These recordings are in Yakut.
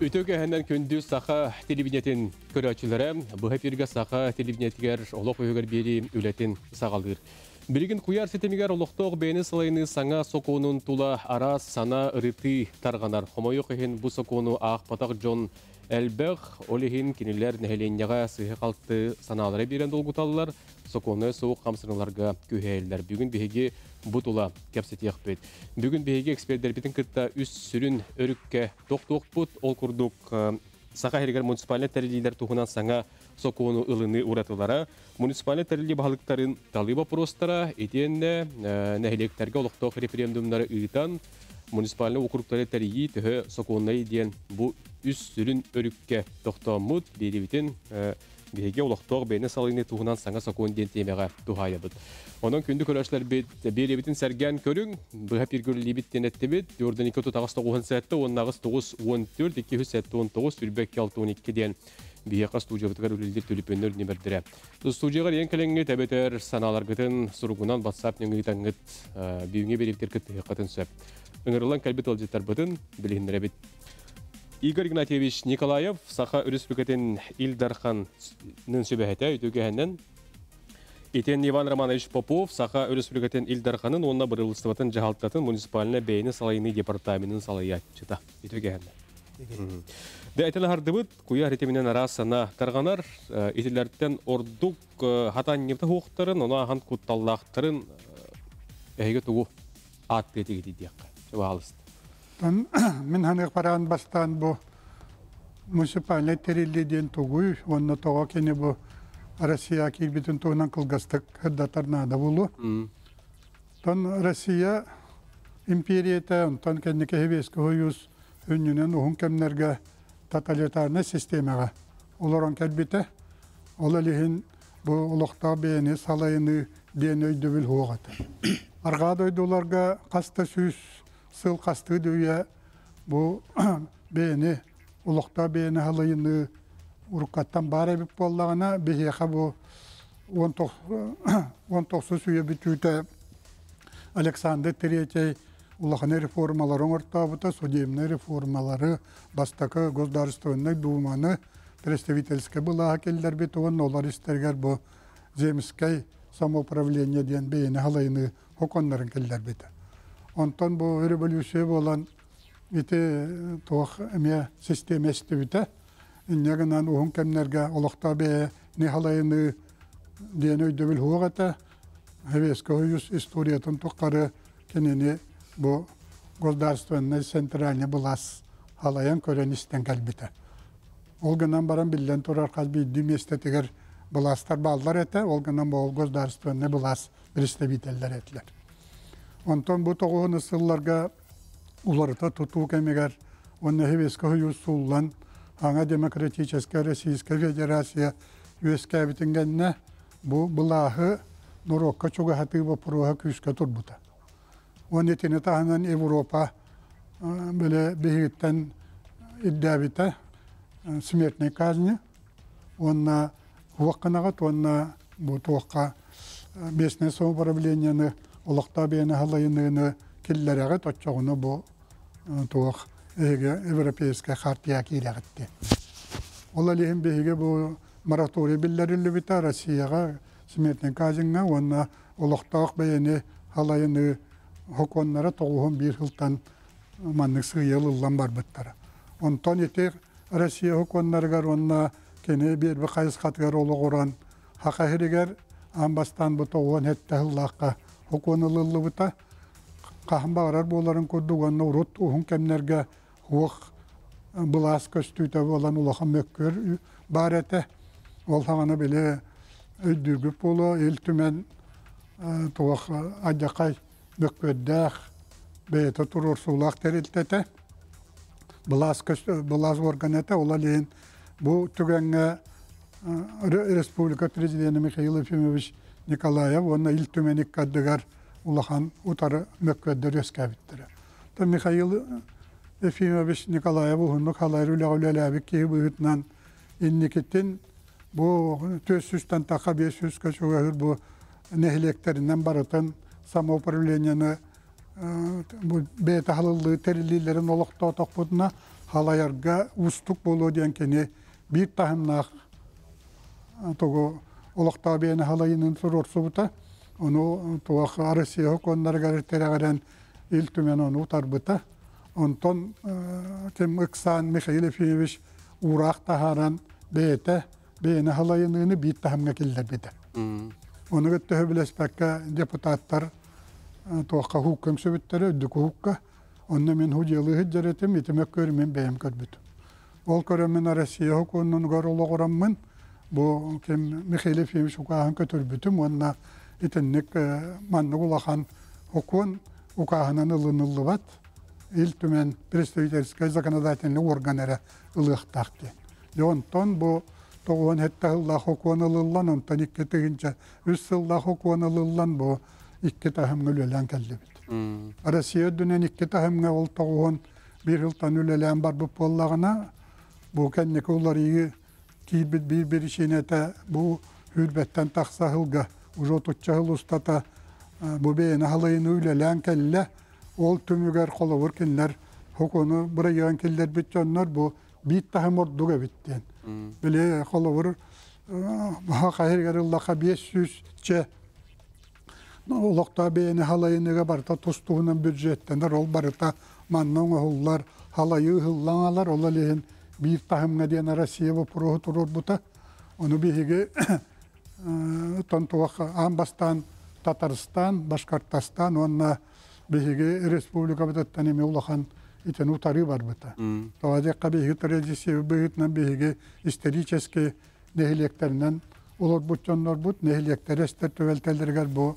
Үтө кэһэнэн күндү саха телевидениетин көрөөччүлэрэ, быһа эфиргэ саха телевидениетигэр олох үһүгэр биэрии үлэтин саҕалыыр. Билигин куйаар ситимигэр олохтоох бэйэни салайыныы саҥа сокуонун тула араас сана ырытыы тарҕанар. Хомойуох иһин бу сокуону аахпатах дьон элбэх, ол иһин кинилэр нэһилиэнньэҕэ сыыһа-халты санаалары биэрэн долгуталлар, сокуоннай суох хамсаныыларга күһэйэллэр. Бүгүн биһиги бу тула кэпсэтиэхпит. Бүгүн биһиги экспердэрбитин кытта үс сүрүн өрүккэ тохтуохпут. Ол курдук, Саха сиригэр муниципальнай тэриллиилэр туһунан саҥа сокуону ылыныы уратылара, муниципальнай тэриллии баһылыктарын талыы боппуруостара, итиэннэ нэһилиэктэргэ олохтоох референдумнары ыытан, муниципальнай уокуруктары тэрийии төһө сокуоннай диэн бу үс сүрүн өрүккэ тохтооммут биэриибитин биһиги олохтоох бэйэни салайыныы туһунан саҥа сокуон диэн тиэмэҕэ туһаайабыт. Онон күндү көрөөччүлэрбит биэриэбитин сэргээн көрүҥ, быһа пиргүллиибит диэн эттибит. Дьордан 2 39 7 19 14 279 22 62 диэн биһиэхэ студиябытыгар үлэлиир түлүпүөннэр нүмердэрэ. Студияҕа иэн кэлэҥҥит эбэтэр санааларгытын суругунан WhatsApp нөҥүө бүгүҥҥү биэриибитигэр кыттыһыаххытын сөп. Ыҥырыллан кэлбит ыалдьыттарбытын билиһиннэрэбит. Игорь Игнатьевич Николаев, Саха Өрөспүүбүлүкэтин Ил Дарханын сүбэһитэ, үтүгэһинэн Итиэн Иван Романович Попов, Саха Өрөспүүбүлүкэтин Ил Дарханын уонна Бырабыыталыстыбатын дьаһалтатын муниципальнай бэйэни салайыныы департаменын салайааччыта. Үтүгэһинэн. Дэ этэн аһардыбыт, куйаар итиминэн араас сана тарҕанар, итилэртэн ордук хатанньыбыта хуохтарын, ону ахан кутталлаахтарын эһиги тугу ааттыы диэххэ. Чабаалыст. Мин ханык бараан бастаан бу муниципальнай тэриллии диэн тугуй уонна тоҕо кини бу Россия киирбитин туһунан кылгастык сырдатар наада буолуо. Тон Россия империята, онтон кэнники Советский Союз өннүнэн уһун кэмнэргэ тоталитарнай системаҕа олорон кэлбитэ. Ол иһин бу олохтоох бэйэни салайыныы диэн өйдөбүл суох этэ. Арҕаа дойдуларга хаста сүүс сыл хастыы да бу бэйэни олохтоох бэйэни салайыныы уруккаттан баар эбит буоллаҕына, биһиэхэ бу 19 үйэ бүтүүтэ Александр Третий улахан реформалары оҥортообута, судебнай реформалары, бастакы Государственнай Думаны, представительскай былааһы киллэрбит уонна олор истэригэр бу земскэй самоуправление диэн бэйэни салайыныы сокуоннарын киллэрбитэ. Онтон бу революция буолан ити туох эмиэ система эстибитэ. Инньэ гынан уһун кэмнэргэ олохтоох бэйэни салайыныы диэн өйдөбүл суох этэ. Советский Союз историятын тухары кинини бу государственный центральный былаас халайан көрөн истэн кэлбитэ. Ол гынан баран биллэн турар хас биирдии миэстэтигэр былаастар бааллар этэ, ол гынан ол государственный былаас представителлэр этилэр. Онтон бу тоҕуһун сылларга уларыта тутуу кэмигэр уонна Советский Союз сууллан аңа демократическая Российская Федерация үөскээбитин кэннэ бу былааһы норуокка чугаһатыы боппуруоһа күүскэ турбута. Уонна итини таһынан Европа бile биһигиттэн ирдээбитэ смертной казни уонна хуохханаҕыт уонна бу туохха местное самоуправлениены олохтоох бэйэни салайыныыны киллэрэҕит оччоҕуна бу туох эһиги европейскай хартия киирэҕит диэн. Ол иһин биһиги бу мораторий биллэриллибитэ Россияҕа смертный казньҥа уонна олохтоох бэйэни салайыныы сокуоннара 91 сылтан маннык сыыйа ылыллан барбыттара. Онтон ити Россия сокуоннарыгар уонна кини биэрби хайысхатыгар олоҕуран Саха сиригэр аан бастаан бу 97 сыллаахха сокуон ылыллыбыта. Хаһан баҕарар буоларын курдук уонна урут уһун кэмнэргэ уох былаас көстүүтэ буолан улахан мөккүөр баар этэ. Ол саҕана били өйдүүргүт буолуо, Ил Түмэн туох алдьархай мөккүөрдээх бэйэтэ туруорсуулаах тэрилтэтэ. Былаас, былаас органа этэ. Ол иһин бу түгэҥҥэ республика президенэ Михаил Ефимович Николаев уонна Ил Түмэн икки улахан утары мөккүөрдэр үөскээбиттэрэ. Михаил Ефимович Николаев уһуннук халайар үлэҕэ үлэлээбит киһи быһыытынан инникитин бу 400-тэн таха 500 чугаһыыр бу нэһилиэктэринэн барытын самоуправлениены бу бэйэтэ халыллыы тэриллиилэрин олохтоотохпутуна. халайарга уустук буолуо диэн кини биир таһымнаах тугу олохтоох бэйэни халайынын туруорсубута. Ону туох Россия сокуоннарыгар тирэҕирэн Ил Түмэн ону утарбыта. Онтон ким ыксаан Михаил Ефимович уураах таһааран бэйэтэ бэйэни халайыныыны биир таһымҥа киллэрбитэ. Ону кытта сөбүлэспэккэ депутаттар туохха хуукка үҥсүбүттэрэ, үрдүкү хуукка. Онно мин худьыалыы сылдьар этим, ити мөккүөр мин бэйэм көрбүтүм. Ол көрөммүн Россия сокуонунугар олоҕураммын, бу ким Михаил Ефимович укааһын көтүрбүтүм уонна итинник маннык улахан сокуон укааһынан ылыныллыбат Ил Түмэн представительскай законодательный орган эрэ ылыахтаах диэн. Дьэ онтон бу 97 сыллаах сокуон ылыллан, онтон 2003 сыллаах сокуон ылыллан бу икки таһымҥа үлэлээн кэллибит. Россия үрдүнэн икки таһымҥа ол 91 сылтан үлэлээн барбыт буоллаҕына, бу кэнники уларыйыы киирбит биир биричиинэтэ бу сүүрбэттэн тахса сылга уже отучча сыл устата бу бэйэни халайыны үлэлээн кэллэ. Ол түмүгэр холобур кинилэр сокуону бырайыагын киллэрбит дьоннор бу биир таһым ордук эбит диэн. Били холобур хайыргар ыллаха 500 чэ олохтоох бэйэни халайыныга барыта тус-туһунан бюджеттэнэр, ол барыта манна оҥоһуллар, халайыы ыһыллаҥалар, ол иһин биир таһымҥа диэн Россия боппуруоһу туруорбута. Ону биһиги тон туох аан бастаан Татарстан, Башкортостан уонна биһиги республикабытыттан эмиэ улахан итини утарыы барбыта. Тоҕо диэххэ биһиги традиция быһыытынан биһиги исторический нэһилиэктэринэн олорбут дьоннорбут нэһилиэктэри эстэр түбэлтэлэригэр бу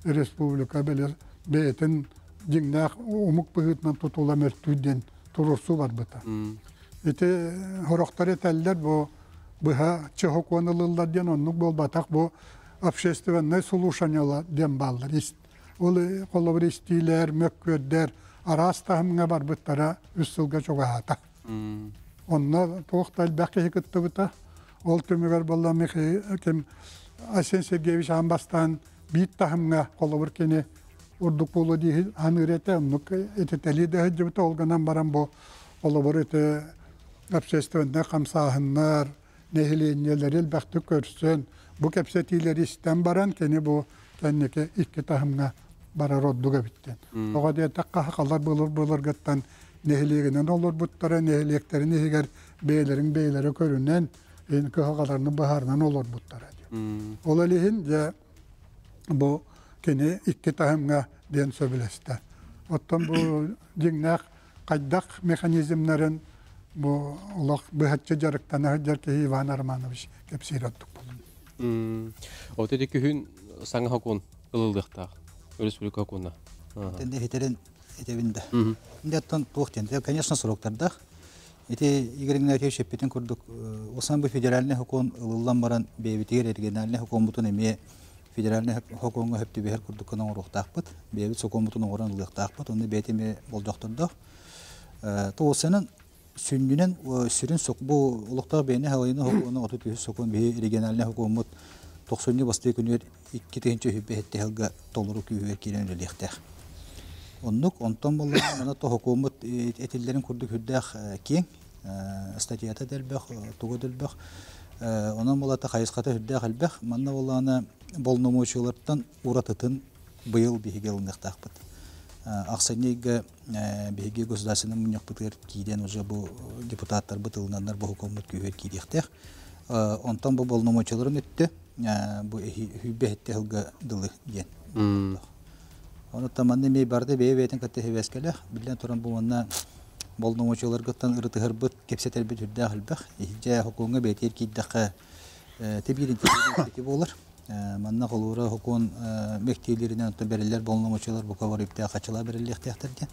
республика бэйэтин дьиҥнээх омук быһыытынан тутула мөлтүүр диэн туруорсуу барбыта. Ити сорохтор этэллэр бу быһа сокуон ылыллар диэн оннук буолбатах бу общественнай слушаниялар диэн бааллар. Ол холобур истиилэр, мөккүөрдэр араас таһымҥа барбыттара үс сылга чугаһаата. Онно туох да элбэх киһи кыттыбыта. Ол түмүгэр буолла ким Айсен Сергеевич аан бастаан биир таһымҥа холобур кини урдук буолуо дии ханыыр этэ, оннук этитэлии да сылдьыбыта, ол гынан баран бу холобур ити общественнай хамсааһыннар, нэһилиэнньэлэри элбэхтик көрсөн, бу кэпсэтиилэри истэн баран кини бу кэнники икки таһымҥа барар ордук эбиттэн. Тоҕо диэтэххэ сахалар былыр былыргыттан нэһилиэгинэн олорбуттара, нэһилиэктэрин иһигэр бэйэлэрин бэйэлэрэ көрүнэн, кыһалҕаларын быһаарынан олорбуттара диэн. Ол иһин дьэ бу кини икки таһымҥа диэн сөбүлэстэ. Оттон бу дьиҥнээх хайдах механизмнарын бу олох быһаччы дьарыктана сылдьар киһи Иван Романович кэпсиир ордук буолар. От ити күһүн саҥа сокуон ылыллыахтаах. Республика сокуона. Тэнде хитерин этебин да. Инде туох диэн, конечно, сроктардаах. Ити Игорь Игнатьевич эппитин курдук, осан бу федеральный сокуон ылыллан баран бэйэбитигэр региональный сокуонмутун эмиэ федеральный сокуоҥҥа сөп түбэһэр курдук гынан оҥоруохтаахпыт. Бэйэбит сокуонмутун оҥорон ылыахтаахпыт. Онно бэйэтэ эмиэ болдьохтордоох. Тоҕусанан сүнньүнэн сүрүн бу олохтоох бэйэни халайыны сокуону 33 сокуон биһи региональный сокуоммут тохсунньу бастыы күнүгэр 2007 сылга толору күүһүгэр киирэн үлэлиэхтээх. Оннук, онтон буоллаҕына мана сокуоммут этиллэрин курдук үрдээх киэҥ, статьята да элбэх, туга да элбэх. Онон буолата хайысхата үрдээх элбэх. Манна буоллаҕына болномуочулартан уратытын быйыл биһиги ылыныахтаахпыт. Ахсынньы ыйга биһиги государственный мунньахпытыгар киирэн уже бу депутаттарбыт ылынаннар бу сокуоммут күүһүгэр киириэхтээх. Онтон бу болномуочуларын өттө бу сүүрбэ сэттэ сылга дылы диэн. Онуттан манна эмиэ барыта бэйэ-бэйэтин кытта сибээскэлээх. Биллэн туран бу манна болномуочуларгыттан ырытыһарбыт, кэпсэтэрбит үрдээх элбэх. Иһдьэ сокуоҥҥа бэйэтигэр киирдэххэ тибиир ити буолар. Манна холуура сокуон мэктиэлэринэн оттон бэриллэр болномуочулар бука бары үптээх хачылаа бэриллиэхтээхтэр диэн.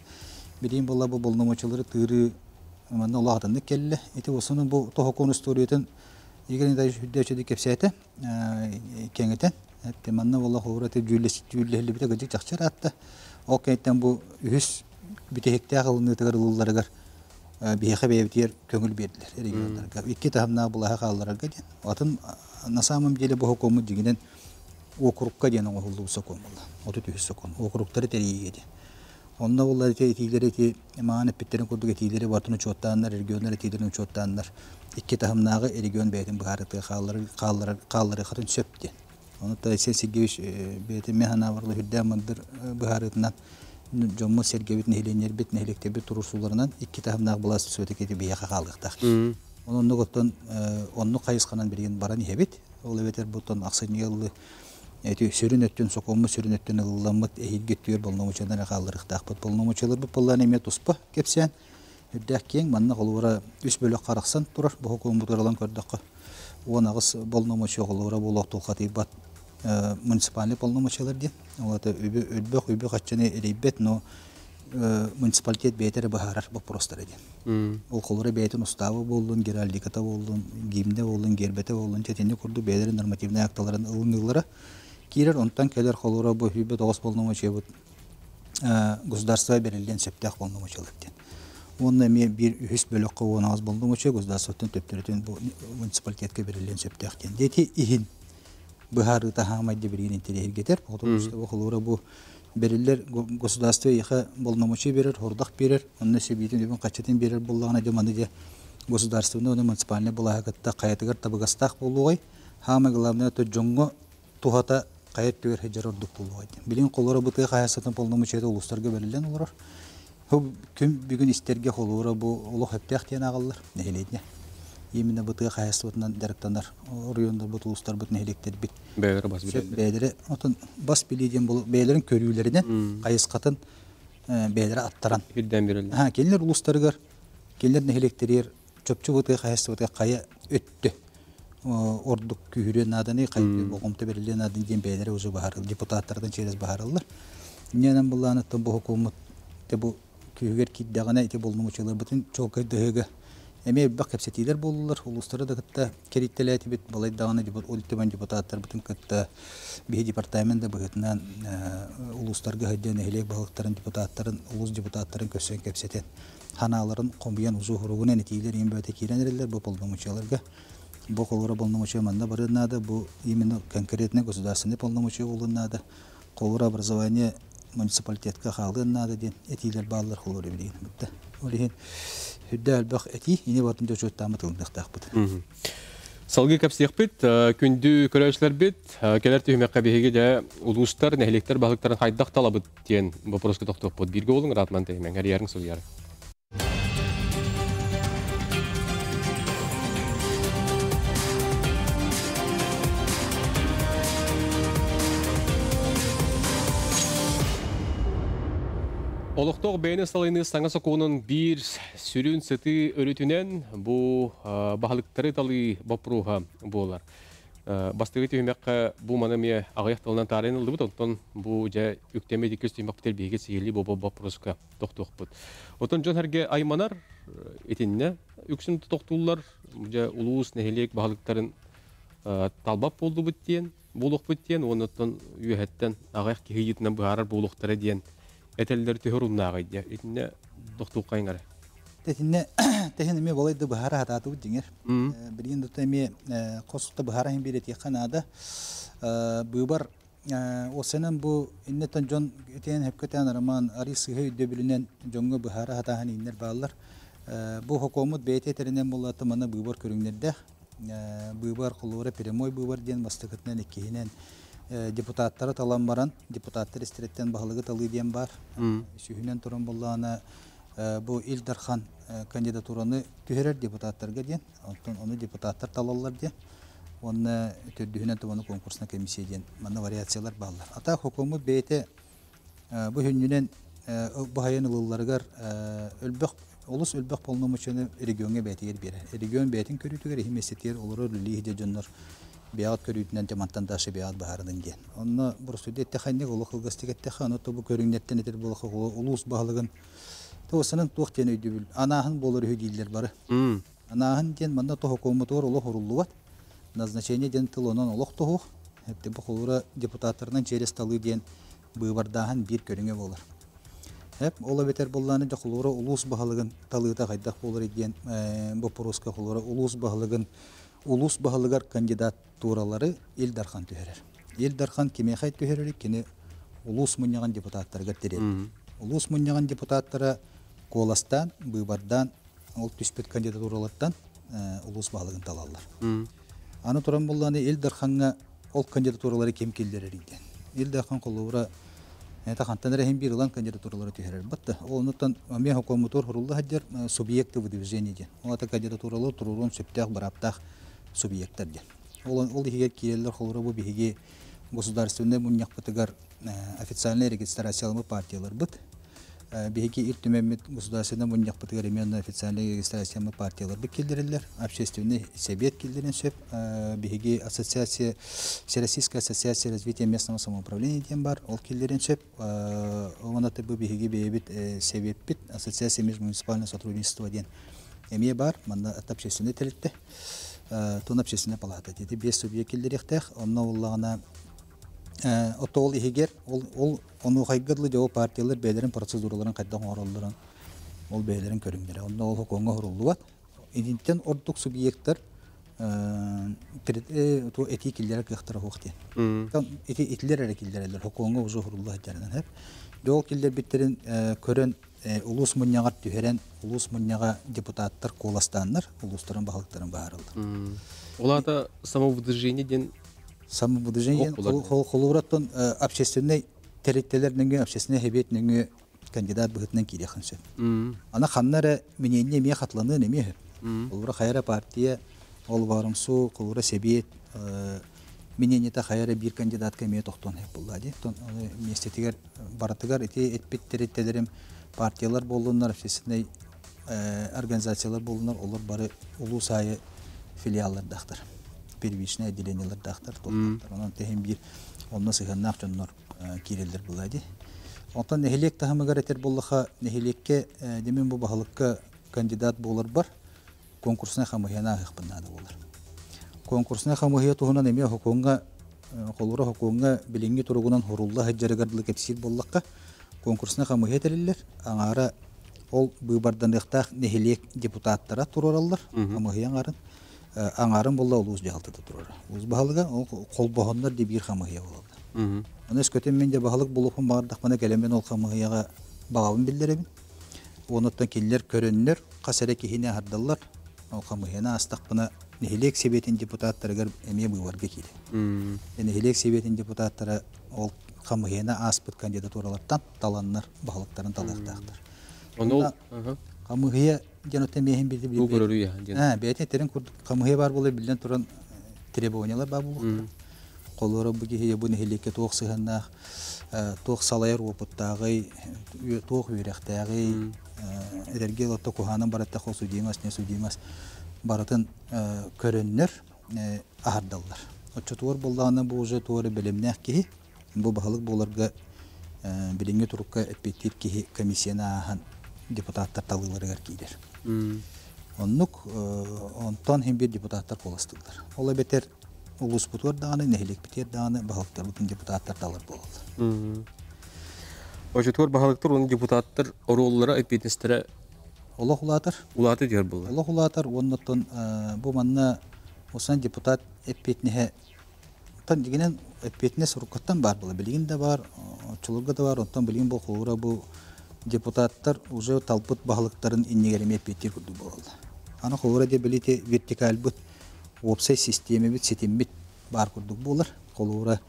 Билигин буолла бу болномуочулары тыырыы манна улаатыннык кэллэ. Ити осунун бу сокуон историятын Игорь Николаевич үрдээччи кэпсээтэ кэҥэтэн. Манна буолла холуура дьүүллэһиллибитэ кырдьык чахчы ыраатта. Ол кэнниттэн бу үһүс бүтэһиктээх ылыныытыгар ылылларыгар биһиэхэ бэйэбитигэр көҥүл биэрдилэр регионнарга. Икки таһымнаах былааһы хаалларарга диэн. Атын на самом деле бу сокуоммут дьиҥинэн округка диэн оҥоһуллубут сокуон буолла. 33 сокуон. Округтары тэрийиигэ диэн. Онно буолла ити этиилэри ити маан эппиттерин курдук этиилэри бартын учуоттааннар, регионнар этиилэрин учуоттааннар икки таһымнааҕы регион бэйэтин быһаарытыга хааллары хааллары хаалларыахатын сөп диэн. Ону Айсен Сергеевич бэйэтин мен санаабар үрдээн мындыр быһаарыытынан дьоммут сэргэбит, нэһилиэнньэрбит, нэһилиэктэрбит туруорсууларынан икки таһымнаах былаас все-таки биһиэхэ хаалыахтаах. Онон оннук оттон оннук хайысханан билигин баран иһэбит. Ол эбэтэр буттан ахсынньыга ыллы эти сүрүн өттүн сокуоммут сүрүн өттүн ылылламмыт эһиилги өттүгэр полномочиялар хаалларыахтаахпыт. Полномочияларбыт буоллаан эмиэ туспа кэпсээн үрдээх киэҥ манна холобура үс бөлөх харахсан турар бу сокуоммутугар ылан көрдөххө 18 полномочия холобура буолуох тулхатыйбат муниципальный полномочиялар диэн. Ол это үбү өлбөх үбү хаччыны эрийбэт, но муниципалитет бэйэтэ эрэ быһаарар боппуруостара диэн. Ол холобура бэйэтин устааба буоллун, геральдиката буоллун, гимнэ буоллун, гербэтэ буоллун, тэтинни курдук бэйэлэрин нормативнай акталарын ылыныылара киирэр. Онтон кэлэр холобура бу 29 полномочиябыт государство берилген сөптөөх полномочиялар диэн. Уонна эмиэ биир үһүс бөлөххө 18 полномочия государствоттан төптөрүтүн бу муниципалитетка берилген сөптөөх диэн. Дети иһин быһаарыыта хаамайды билигин интэриэһиргэтэр. Потому что бу холобура бу бериллер государство иха полномочия берер, хордах берер, онно себиитин үбүн хаччытын берер буллаҕына дьэ маны дьэ государственный уонна муниципальный былааһы кытта хайатыгар табыгастаах буолуоҕай. Хаамай главное то дьоҥҥо туһата хайа өттүгэр сылдьар ордук буолуоҕай диэн. Билигин холобура бу тыа хаһаайыстыбатын полномочията улуустарга бэриллэн олорор. Күн бүгүн истэргэ холобура бу олох өптөөх диэн ааҕаллар нэһилиэнньэ. Именно бу тыа хаһаайыстыбатынан дьарыктанар оройуоннарбыт, улуустарбыт, нэһилиэктэрбит. Бэйэлэрэ бас билэллэр. Бэйэлэрэ отон бас билии диэн бу бэйэлэрин көрүүлэринэн хайысхатын бэйэлэрэ аттаран. Ирдээн береллер. Кинилэр улуустарыгар, кинилэр нэһилиэктэригэр чопчу бу тыа хаһаайыстыбатыгар хайа өттө ордук күүһүрүөн нааданы, хайа болҕомто берилиэн наадын диэн бэйэлэрэ уже баһарыл, депутаттардан через баһарыллар. Инньэнэн буллааныттан бу хокуоммут те бу күүһүгэр киирдэҕинэ ити болномочияларбытын чуолкайдаһыыга эмиэ элбэх кэпсэтиилэр буоллулар. Улуустары да кытта кэрийтэлээтибит, балайдаҕына Ил Түмэн депутаттарбытын кытта биһи департамент да быһыытынан улуустарга сылдьан нэһилиэк баһылыктарын депутаттарын, улуус депутаттарын көрсөн кэпсэтэн ханааларын хомуйан узуу хоругунан этиилэр иин бөтө киирэн эрэллэр бу полномочияларга. Бу холобура полномочия манна барыан наада, бу именно конкретно государственный полномочия буолуон наада. Холобура образование муниципалитетка хаалыан наада диэн этиилэр бааллар холобура билигин бутта. Ол иһин үрдэ элбэх этии ини батын дьочуоттааммыт ылыныахтаахпыт. Салгыы кэпсиэхпит, күндү көрөөччүлэрбит, кэлэр түһүмэххэ биһиги дьэ улуустар, нэһилиэктэр баһылыктарын хайдах талабыт диэн боппуруоска тохтуохпут. Бииргэ буолуҥ, ыраатман тэһимэҥ, эрийэриҥ суруйар. Олохтоох бэйэни салайыныы саҥа сокуонун биир сүрүн сытыы өрүтүнэн бу баһылыктары талыы боппуруоһа буолар. Бастакы түһүмэххэ бу маны эмиэ аҕыйах тылынан таарыйан ыллыбыт, онтон бу дьэ үктэммит иккис түһүмэхпитигэр биһиги сиһилии бу боппуруоска тохтуохпут. Оттон дьон сэргэ айманар итиннэ үксүн тохтууллар, дьэ улуус, нэһилиэк баһылыктарын талбат буоллубут диэн, буолуохпут диэн, уонна оттон үөһэттэн аҕыйах киһи ыйыытынан быһаарар буолуохтара диэн этэллэр төһө оруннааҕый диэ. Итиннэ тохтуоххайыҥ эрэ. Тэтинне тэһин эмиэ балай да быһаара хатаатыбыт дьиҥэр. Билигин да эмиэ хос быһаара иһин биэрэтиэххэ наада. Быыбар осенен бу иннеттен дьон этиэн хепкетен роман ари сыһы өйдөбүлүнэн дьоҥҥо быһаара хатааһын ииннэр бааллар. Бу хокуоммут бэйэтэ этэринэн буоллаата мана быыбар көрүҥнэрдээх. Быыбар холобура прямой быыбар диэн бастакытынан иккиһинэн депутаттары талан баран депутаттар истэриттэн баһылыгы талыы диэн бар. Үсүһүнэн туран буоллаҕына бу Ил Дархан кандидатураны түһэрэр депутаттарга диэн, онтон ону депутаттар талаллар диэн. Уонна төрдүһүнэн туманы конкурсна комиссия диэн манна вариациялар бааллар. Ата хокуоммут бэйэтэ бу хүннүнэн бу хайан ылылларыгар өлбөх олус өлбөх полномочияны региоҥҥа бэйэтигэр биэрэр. Регион бэйэтин көрүүтүгэр иһи миэстэтигэр олорор үлэлии дьоннор бэйэҕит көрүүтүнэн тэмантан дашы бэйэҕит баһарынын диэн. Онно боростуйда эттэхэнник олох кылгастык эттэхэ, ону тобу көрүҥнэртэн этэр буолаха улуус баһылыгын туосанан туох диэн өйдөбүл анааһын буолар үһү дииллэр бары. Анааһын диэн манна тоһокуоммутугар олох уруллубат. Назначение диэн тыл онон олох тоһуох. Эпти бу холура депутаттарынан через талыы диэн быыбардааһын биир көрүҥэ буолар. Эп ол эбэтэр буоллааны дьэ холура улуус баһылыгын талыыта хайдах буолар диэн боппуруоска холура улуус баһылыгын улуус баһылыгар кандидатуралары Ил Дархан түһэрэр. Ил Дархан кимиэхэ түһэрэр кини улуус мунньаҕын депутаттарыгар тириэрдэр. Улуус мунньаҕын депутаттара куоластаан, быыбардаан ол түспүт кандидатуралартан улуус баһылыгын талаллар. Аны туран буоллаҕына Ил Дархаҥҥа ол кандидатуралары ким киллэрэрий диэн. Ил Дархан холобура это хантан эрэ иһин биир ылан кандидатуралары түһэрэр. Батта ол оннуттан эмиэ хокуоммутугар сурулла сылдьар субъекты выдвижения диэн. Ол ата кандидатуралар туруоруон сөптөөх бырааптаах субъектар диэн. Ол иһигэр киирэллэр холобура бу биһиги государственнай мунньахпытыгар официальнай регистрацияламмыт партияларбыт. Биһиги Ил Түмэммит государственнай мунньахпытыгар именно официальнай регистрацияммыт партияларбыт киллэрэллэр. Общественный совет киллэрин сөп. Биһиги ассоциация, Всероссийская ассоциация развития местного самоуправления диэн бар, ол киллэрин сөп. Онон бу биһиги бэйэбит сэбиэппит, ассоциация межмуниципального сотрудничества диэн эмиэ бар, манна общественный тэрилтэ. Тун общественная палата диэти биэс субъект киллэриэхтээх. Онно буоллаҕына ол иһигэр ол онуохайга дылы дьэ партиялар бэйэлэрин процедураларын хайдах оҥороллорун ол бэйэлэрин көрүҥнэрэ. Онно ол хокуоҥҥа уһуруллубат. Итинтэн ордук субъектар этии киллэрэр кыахтара суох диэн. Ити итилэр эрэ киллэрэллэр, хокуоҥҥа уже уһурулла сылдьарынан сөп. Дьэ ол киллэрбиттэрин көрөн улуус мунньаҕар түһэрэн, улуус мунньаҕа депутаттар куоластааннар улуустарын баһылыктарын баһаараллар. Ол аата самовыдвижение диэн Самовыдвижение холобураттан общественнай тэрилтэлэр нөҥүө, общественнай сэбиэт нөҥүө кандидат быһыытынан киириэххин сөп. Аны ханна эрэ мнение эмиэ хатыланыан эмиэ сөп. Холобура хайа эрэ партия, ол баарымсуу, холобура сэбиэт мнениета хайа эрэ биир кандидатка эмиэ тохтуон сөп буолла дии. Миэстэтигэр барытыгар ити эппит тэрилтэлэрим партиялар буоллуннар, общественнай организациялар буоллуннар, олор бары улуус аайы филиаллардаахтар. Первичное отделениелардаахтар, туохтаахтар. Онон тэһин биир онно сыһыаннаах дьоннор киирэллэр буолла дии. Онтон нэһилиэк таһымыгар этэр буоллаха, нэһилиэккэ дэмин бу баһылыкка кандидат буоларбар конкурснай хамыһыйаны ааһыахпын наада буолар. Конкурснай хамыһыйа туһунан эмиэ хокуоҥҥа холура хокуоҥҥа билиҥҥи туругунан хурулла сылдьарыгар дылы кэпсиир буоллахха, конкурснай хамыһыйа тэриллэр, аҥаара ол быыбарданыахтаах нэһилиэк депутаттара туруораллар, хамыһыйа аҥаарын. Аҥаарын буолла улуус дьаһалтата турара. Улуус баһылыга ол холбоһоннор дии биир хамыһыйа буолаллар. Аны өскөтүн мин дьэ баһылык буолуохпун баҕардахпына кэлэммин ол хамыһыйаҕа баҕабын биллэрэбин. Онуттан кинилэр көрөннөр хас эрэ киһини аһардаллар. Ол хамыһыйаны аастахпына нэһилиэк сэбиэтин депутаттарыгар эмиэ быыбарга киирэр. Нэһилиэк сэбиэтин депутаттара ол хамыһыйаны ааспыт кандидатуралартан таланнар баһылыктарын талыахтаахтар. Ону хамыһыйа диэн оттон миэһин билди бу көрөрүй диэн. Бэйэтин этэрин курдук хамыһыйа баар буолар биллэн туран требованиялар баар буолуохтара. Холобура бу киһи бу нэһилиэккэ туох сыһыаннаах, туох салайар уопуттааҕый, туох үөрэхтээҕий, эдэргэ олорто куһаанан бараттах судимость, не судимость барытын көрөннөр аһардаллар. Оччотугар буоллаҕына бу уже туора бэлэмнээх киһи, бу баһылык буоларга билиҥҥи турукка эппиэттиир киһи комиссияны ааһан депутаттар талыыларыгар киирэр. Оннук онтон иһин биир депутаттар куоластыыллар. Ол эбэтэр улууспутугар даҕаны, нэһилиэкпитигэр даҕаны баһылыктарбытын депутаттар талар буолаллар. Оччотугар баһылыктар уонна депутаттар оруоллара, эппиэтинэстэрэ олох улаатар. Улаата түһэр буолла. Олох улаатар уонна бу манна усан депутат эппиэтинэһэ тан дигинен эппиэтинэс уруккаттан баар була. Билигин да бар, оччолорго да бар, онтон билигин бу холура бу депутаттар уже талпыт баһылыктарын иннигэр эмиэ эппиэттиир курдук буолаллар. Аны холура де билити вертикальбыт уопсай систиэмэбит ситиммит баар курдук буолар. Холура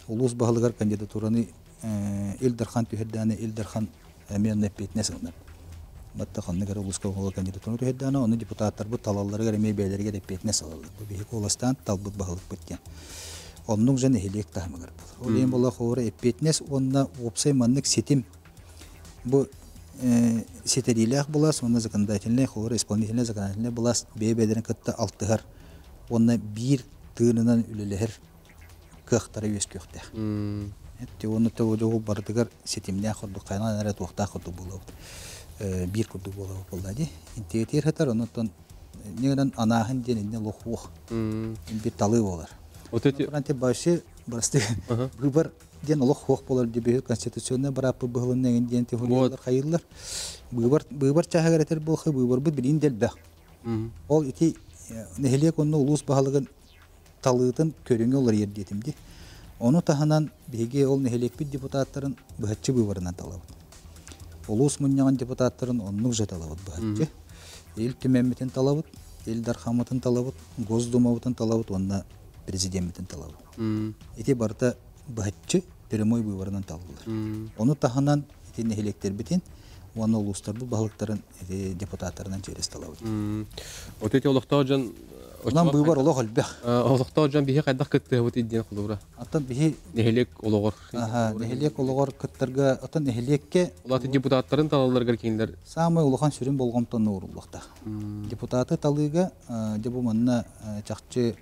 улуус баһылыгар кандидатураны Ил Дархан түһэрдэҕинэ Ил Дархан эмиэ онно эппиэтинэс ылынар. Батта ханнык эрэ улууска оҕолор кандидатураны түһэрдэҕинэ, ону депутаттарбыт талалларыгар эмиэ бэйэлэригэр эппиэтинэс ылаллар. Бу биһиги куоластаан талбыт баһылыкпыт диэн. Оннук дьон нэһилиэк таһымыгар буолар. Ол иһин буолла холобура эппиэтинэс уонна уопсай маннык ситим бу ситэриилээх былаас уонна законодательнай холобура исполнительнай законодательнай былаас бэйэ-бэйэлэрин кытта алтыһар уонна биир тыынынан үлэлэһэр кыахтара үөскүөхтээх. Уонна ол барытыгар ситимнээх курдук хайаан эрэ туохтаах курдук буолуобут. Биир курдук буолуо буолла дии. Интиэтиэр сытар, оннуттан ньыгынан анааһын диэн инне лохуох. Биир талыы буолар. Вот эти Вообще просты выбор диэн олох хуох буолар дии конституционный бырааппы быһылын диэн теория хайыллар. Быыбар быыбар чааһыгар этэр буолха быыбарбыт билин дэлбэх. Ол ити нэһилиэк онно улуус баһылыгын талыытын көрүҥэ уларыйар диэтим дии. Ону таһынан биһиги ол нэһилиэкпит депутаттарын быһаччы быыбарынан талабыт. Улуус мунньаҕын депутаттарын оннук же талабыт быһаччы. Ил Түмэммитин талабыт, Ил Дархаммытын талабыт, Госдумабытын талабыт уонна президеммитин талабыт. Ити барыта быһаччы прямой выборынан талыллар. Ону таһынан ити нэһилиэктэрбитин уонна улуустарбыт баһылыктарын ити депутаттарынан через талабыт. Вот эти олохтоох дьон Онон быыбар олох элбэх. Олохтоох дьон биһи хайдах кыттыһабыт диэн холобура. Оттон биһи нэһилиэк олоҕор. Аха, нэһилиэк олоҕор кыттарга, оттон нэһилиэккэ Улааты депутаттарын талалларыгар кинилэр саамай улахан сүрүн болҕомтону ууруллуохтаах. Депутаты талыыга дьэ бу манна чахчы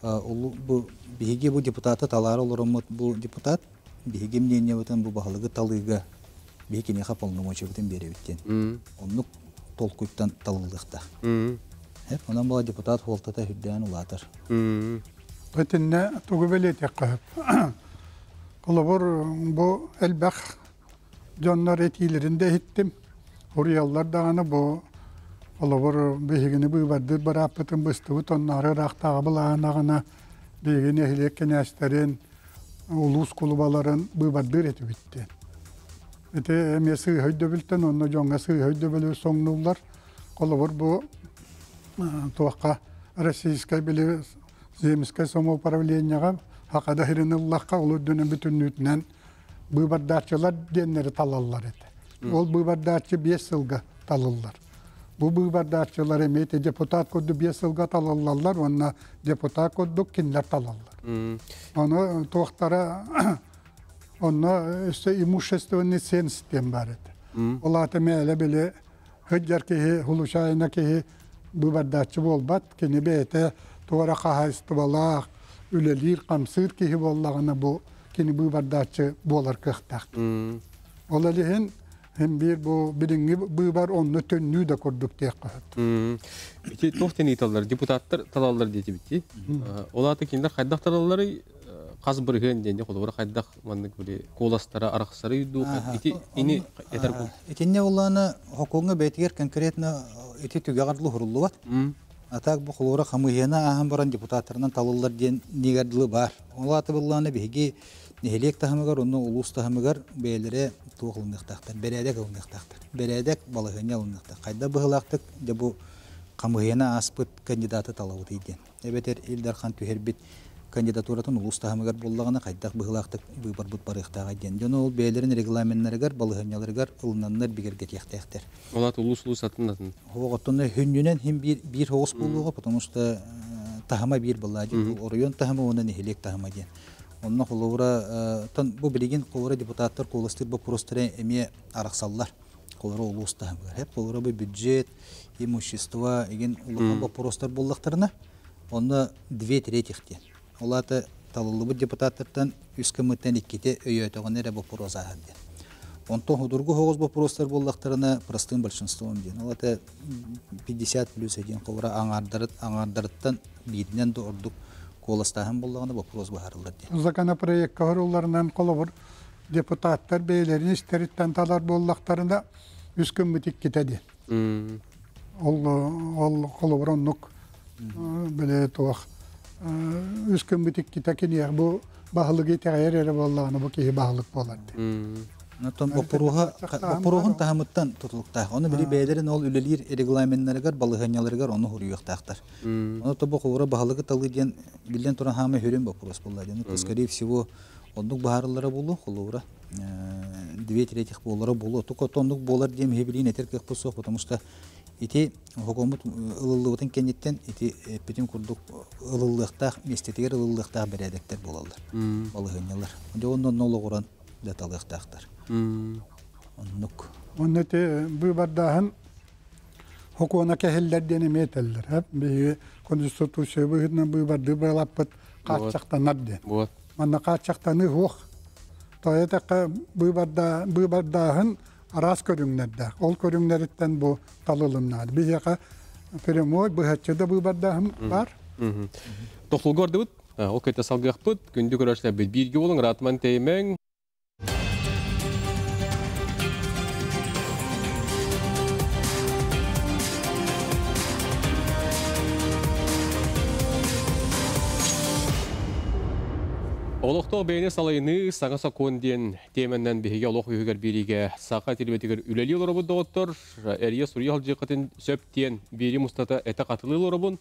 бу биһиги бу депутаты талаары олороммут бу депутат биһиги мнениебытын бу баһылыгы талыыга биһи киниэхэ полномочиябытын биэрэбит диэн. Оннук толкуйтан талыллыахтаах. Онон була депутат хуолтата үрдээн улаатар. Итиннэ тугу бэлиэтиэххэ сөп. Холобур, бу элбэх дьоннор этиилэрин да иһиттим. Уруйаллар даҕаны бу холобур биһигини быыбардыыр бырааппытын быстыбыт онноору ыраахтааҕы былааһынаҕына биһиги нэһилиэк кинээстэрин, улуус кулубаларын быыбардыыр этибит диэн. Ити эмиэ сыыһа өйдөбүлтэн уонна дьоҥҥо сыыһа өйдөбүлү соҥнууллар. Холобур, бу туохха российскай били земскэй самоуправлениеҕа хакада сирин ыллахха ол үрдүнэн бүтүннүүтүнэн быыбардааччылар диэннэри талаллар этэ. Ол быыбардааччы 5 сылга талыллар. Бу быыбардааччылар эмиэ депутат курдук 5 сылга талыллаллар уонна депутат курдук кинилэр талаллар. Ону туохтара онно өссө имущественный ценз диэн баар этэ. Ол аата мээлэ били сылдьар киһи, случайно киһи быыбардааччы буолбат, кини бэйэтэ туора хаһаайыстыбалаах, үлэлиир-хамсыыр киһи буоллаҕына бу кини быыбардааччы буолар кыахтаах. Ол иһин хим биир бу билиҥҥи быыбар онно төннүү да курдук диэххэ сөп. Ити туох диэн ыйыталлар? Депутаттар талаллар диэтибит. Ол аата кинилэр хайдах талалларый? Хас бырыһыан диэн холобура хайдах маннык били куоластара арахсарый дуу ити ини этэр Итинне улаана хокуҥҥа бэйтигэр конкретно ити түгэҕэр дылы А так бу холобура хамыыһыйаны ааһан баран депутаттарынан талыллар диэн нигэр дылы баар. Ол аата быллаана биһиги нэһилиэк таһымыгар уонна улуус таһымыгар бэйэлэрэ туох ылыныахтаахтар, бэрээдэк ылыныахтаахтар. Бэрээдэк балаһыанньа ылыныахтаах. Хайда быһыылаахтык дьэ бу хамыыһыйаны ааспыт кандидаты талабытый диэн. Эбэтэр Ил Дархан түһэрбит кандидатуратын улуус таһымыгар буоллаҕына хайдах быһыылаахтык быыбарбыт барыахтааҕый диэн. Дьону ол бэйэлэрин регламеннарыгар, балаһыанньаларыгар ылынаннар бигэргэтиэхтээхтэр. Ол аата улуус-улуус атын атын. Оҕоттон хүннүнэн хим биир биир оҕус буолуоҕа, потому что таһыма биир была диэн, оройуон таһыма уонна нэһилиэк таһыма диэн. Онно холобура бу билигин холобура депутаттар куоластыыр боппуруостара эмиэ арахсаллар. Холобура улуус таһымыгар. Хеп холобура бу бюджет, имущество игин улахан боппуруостар буоллахтарына, онно две трети диэн. Ол аата талыллыбыт депутаттартан үс кымыттан икките өйөөтөҕүнэ эрэ боппуруос ааһар диэн. Онтон худургу хоҕус боппуруостар буоллахтарына простым большинством диэн. Ол это 50 плюс один холобура аҥаардарыттан бииринэн да ордук куоластааһын буоллаҕына боппуруос быһаарыллар диэн. Законопроекка хорулларынан холобур депутаттар бэйэлэрин истэриттэн талар буоллахтарына үс күммүт иккитэ диэн. Ол ол холобур оннук били туох үс күммүт иккитэ киниэх бу баһылыгы итэҕэйэр эрэ буоллаҕына бу киһи баһылык буолар диэн. Онтон боппуруоһун таһымыттан тутулуктаах. Ону били бэйэлэрин ол үлэлиир регламеннарыгар, балаһыанньаларыгар ону хуруйуохтаахтар. Ону тобо холобура баһылыгы талыы диэн биллэн туран хаамай хүрүн боппуруос буолла диэн. Скорее всего, оннук баһарыллара буолуо, холобура две трети буолара буолуо. Тук оннук буолар диэн билиин этэр кыахпыт суох, потому что ити хокуоммут ылыллыбытын кэнниттэн ити эппитин курдук ылыллыахтаах, миэстэтигэр ылыллыахтаах бэрээдэктэр буолаллар, балаһыанньалар. Дьэ онно олоҕуран да талыахтаахтар. Оннук. Онно ити быыбардааһын хокуона кэһиллэр диэн эмиэ этэллэр. Биһиги конституция быһыытынан быыбардыы быалаппыт хааччахтанар диэн. Манна хааччахтаныы суох. Тоҕо этэххэ быыбардааһын араас көрүҥнэрдээх. Ол көрүҥнэриттэн бу талылыннаат. Биһиэхэ прямой быһаччы да быыбардааһын бар. Тохтолго бардыбыт. Ол кытта салгыахпыт. Күндү көрөөччүлэрбит бииргэ буолуҥ, ыраатыман тэйимэҥ. Олохтоох бэйэни салайыныы саҥа сокуон диэн тиэмэнэн биһиги олох үһүгэр биэриигэ саха телевизорыгар үлэлии олоробут доҕоттор, эрийэ суруйа сылдьыаххытын сөп диэн биэрии мустата этэ хатылыы олоробун.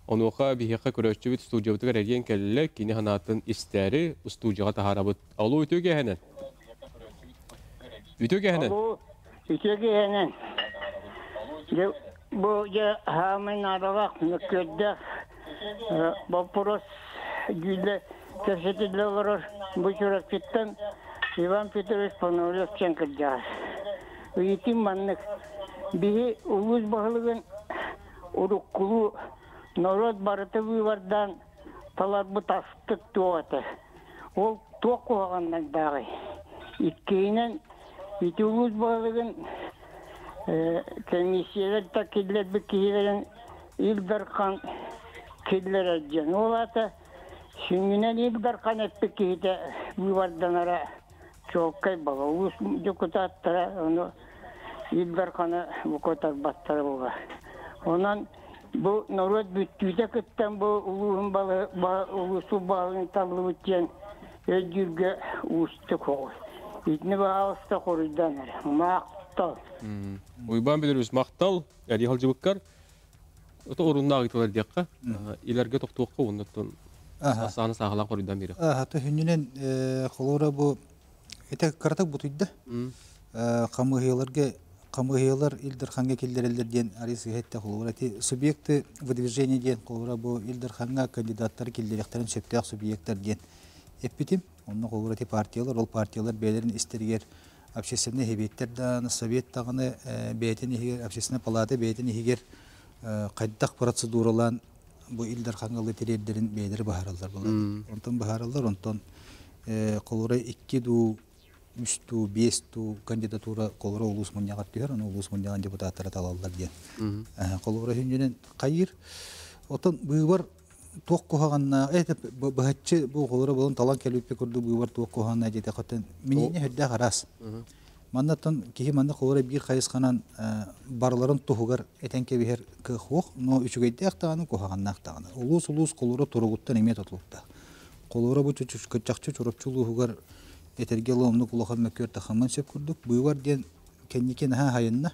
Онуоха биһиэхэ көрөөччүбүт студиябытыгар эрийэн кэллэ, кини санаатын истээри студияҕа таһаарабыт. Алло, үтүө киэһэнэн. Үтүө киэһэнэн. Алло, үтүө киэһэнэн. Дьэ, бу дьэ хаамай наадалаах, мөккүөрдээх боппуруос дьүүллэ кэпсэтиллэ олорор бу Чурапчыттан Иван Петрович Пономарев диэн кырдьаҕас. Ыйытыым маннык. Биһи улуус баһылыгын уруккулуу норуот барыта быыбардаан таларбыт астык туох этэ. Ол туох куһаҕаннардааҕый? Иккиһинэн, ити улуус баһылыгын комиссиялар да киллэрбит киһилэрин Ил Дархан киллэрэр диэн. Ол аата сүнньүнэн Ил Дархан эппит киһитэ быыбарданара чуолкай бала. Улуус дьокутааттара ону Ил Дарханы букатарбаттара буолар. Онон бу норуот бүттүүтэ кыттан бу улууһун балы улуусу баалын таллыбыт диэн өйдүүргэ уустук оҕус. Итини баһаалыста хоруйдаан эрэ. Махтал. Уйбаан Бүдүрүс махтал. Эрий халдьыбыккар. Ото оруннаах ыйтылар диэххэ. Илэргэ тохтуохха уоннаттан сааны сааһылаан хоруйдаан биэриэх. Төһүннүнэн холура бу ити кыратык бутуйда. Хамыыһыйаларга хамыыһыйалар Ил Дархаҥҥа киллэрэллэр диэн арыый сыыһа эттэ холобура ити субъекты выдвижения диэн холобура бу Ил Дархаҥҥа кандидаттары киллэриэхтэрин сөптөөх субъектар диэн эппитим. Онно холобура ити партиялар, ол партиялар бэйэлэрин истэригэр общественнай сэбиэттэр даҕаны, совет даҕаны бэйэтин иһигэр, общественнай палата бэйэтин иһигэр хайдах процедуралаан бу Ил Дархаҥҥа ылыы тириэрдэрин бэйэлэрэ быһаараллар буолар. Онтон быһаараллар, онтон холобура икки дуу, үс дуу, биэс дуу кандидатура холобура улуус мунньаҕар түһэр, ону улуус мунньаҕын депутаттара талаллар диэн. Холобура хүннүнэн хайыыр. Оттон быыбар туох куһаҕанна это быһаччы бу холобура булан талан кэлбиппит курдук быыбар туох куһаҕанна диэтэххиттэн миниинэ сүрдээх араас. Маннаттан киһи манна холобура биир хайысханан барыларын туһугар этэн кэбиһэр кыах суох, но үчүгэйдээх даҕаны куһаҕаннаах даҕаны. Улуус-улуус холобура туругуттан эмиэ тутулуктаах. Холобура бу чахчы Чурапчы улууһугар этэргэ оннук улахан мөккүөр тахаммын сөп курдук. Быыбар диэн кэнники наһаа хайынна.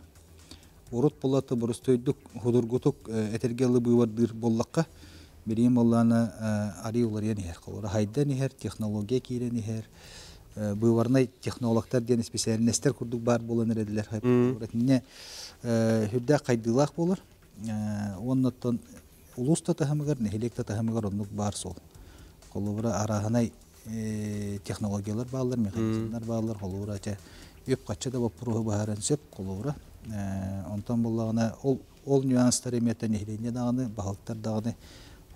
Урут булата боростуойдук, судургутук этэргэ ылы быыбардыыр буоллахха, билигин буоллаҕына арыы уларыйан иһэр. Холобура, хайдан иһэр, технология киирэн иһэр, быыбарнай технологтар диэн исписээлинэстэр курдук баар буолан эрэллэр. Итиннэ сүрдээх хайдыылаах буолар. Уонна оттон улуус да таһымыгар, нэһилиэк да таһымыгар оннук баар суол. Холобура, арааһынай технологиялар бааллар, механизмнар бааллар, холобура, чэ, үп-харчы да боппуруоһу быһааран сөп, холобура. Онтон буллаҕына, ол, ол нюанстар эмиэ нэһилиэнньэ даҕаны, баһылыктар даҕаны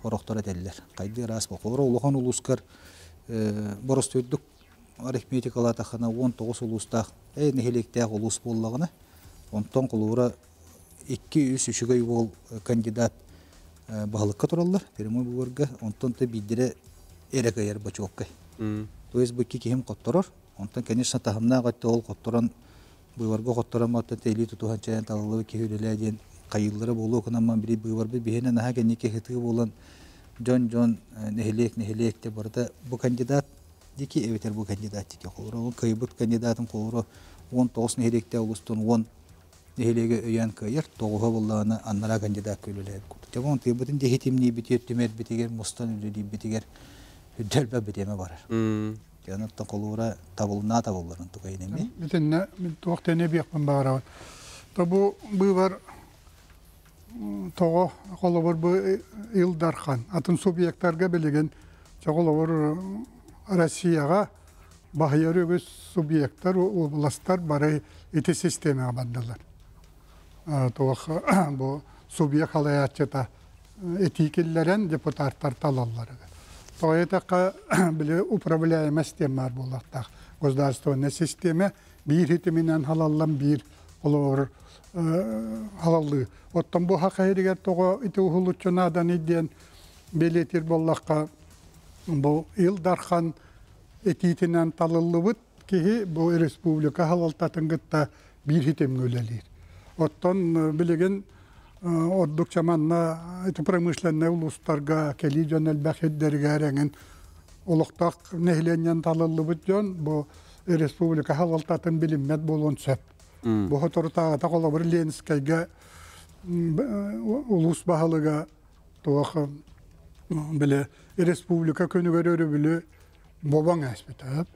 сорохтор этэллэр. Хайдыы араас холобура, улахан улуускар боростуойдук арифметикалаатаххына 19 улуустаах, нэһилиэктээх улуус буоллаҕына, онтон холобура икки-үс үчүгэй уол кандидат баһылыкка тураллар прямой быбарга, онтон да биирдэрэ эрэ кыайар бочуоккай. То есть бу икки киһим хотторор, онтон конечно таһымнаах өттө ол хотторон быыбарга хотторон оттон тэйлии тутуһан чэйэн талыллыбыт киһи үлэлээ диэн хайыыллара буолуо гынан били быыбарбыт биһиэнэ наһаа кэнники хытыы буолан дьон-дьон нэһилиэк нэһилиэк те барыта бу кандидат дики эбэтэр бу кандидат дики холоро ол кыайбыт кандидатын холоро 19 нэһилиэкте улустун 10 нэһилиэгэ өйөөн кыайар, тоҕуһа буоллаҕына анараа кандидатка үлэлээбит курдук. Дьэ, онон тыйбытын дьиһитимниибитигэр, түмэрбитигэр, мустан үлэлиирбитигэр үрдэл элбэх бириэмэ барар. Онон холуура табылынаа табылларын тукайын эми. Итиннэ мин туох тэни биэхпин баҕарабын. То бу быыбар тоҕо холобур бу Ил Дархан атын субъектарга билигин холобур Россияҕа баһыйар үгүс субъектар, областар бары ити системаҕа бардылар. Туох бу субъект халайааччыта этии киллэрэн депутаттар талаллар. Тоҕо эттэххэ, били управляемая система баар буолуохтаах. Государственная система биир хитиминэн халаллан биир холобур халаллыы. Оттон бу хахайырыгар тоҕо ити уһулуччу нааданы диэн бэлиэтиир буоллахха, бу Ил Дархан этиитинэн талыллыбыт киһи бу республика салалтатын кытта биир хитимҥэ үлэлиир. Оттон билигин ордук манна ити промышленнай улуустарга кэлии дьон элбэх сирдэригэр эҥин Олохтоох нэһилиэнньэн талыллыбыт дьон бу республика халалтатын билиммэт буолуон сөп. Бу соторутааҕыта холобур Ленскэйгэ улуус баһылыга туох били республика күнүгэр өрөбүлү бобоҥ ааспыта.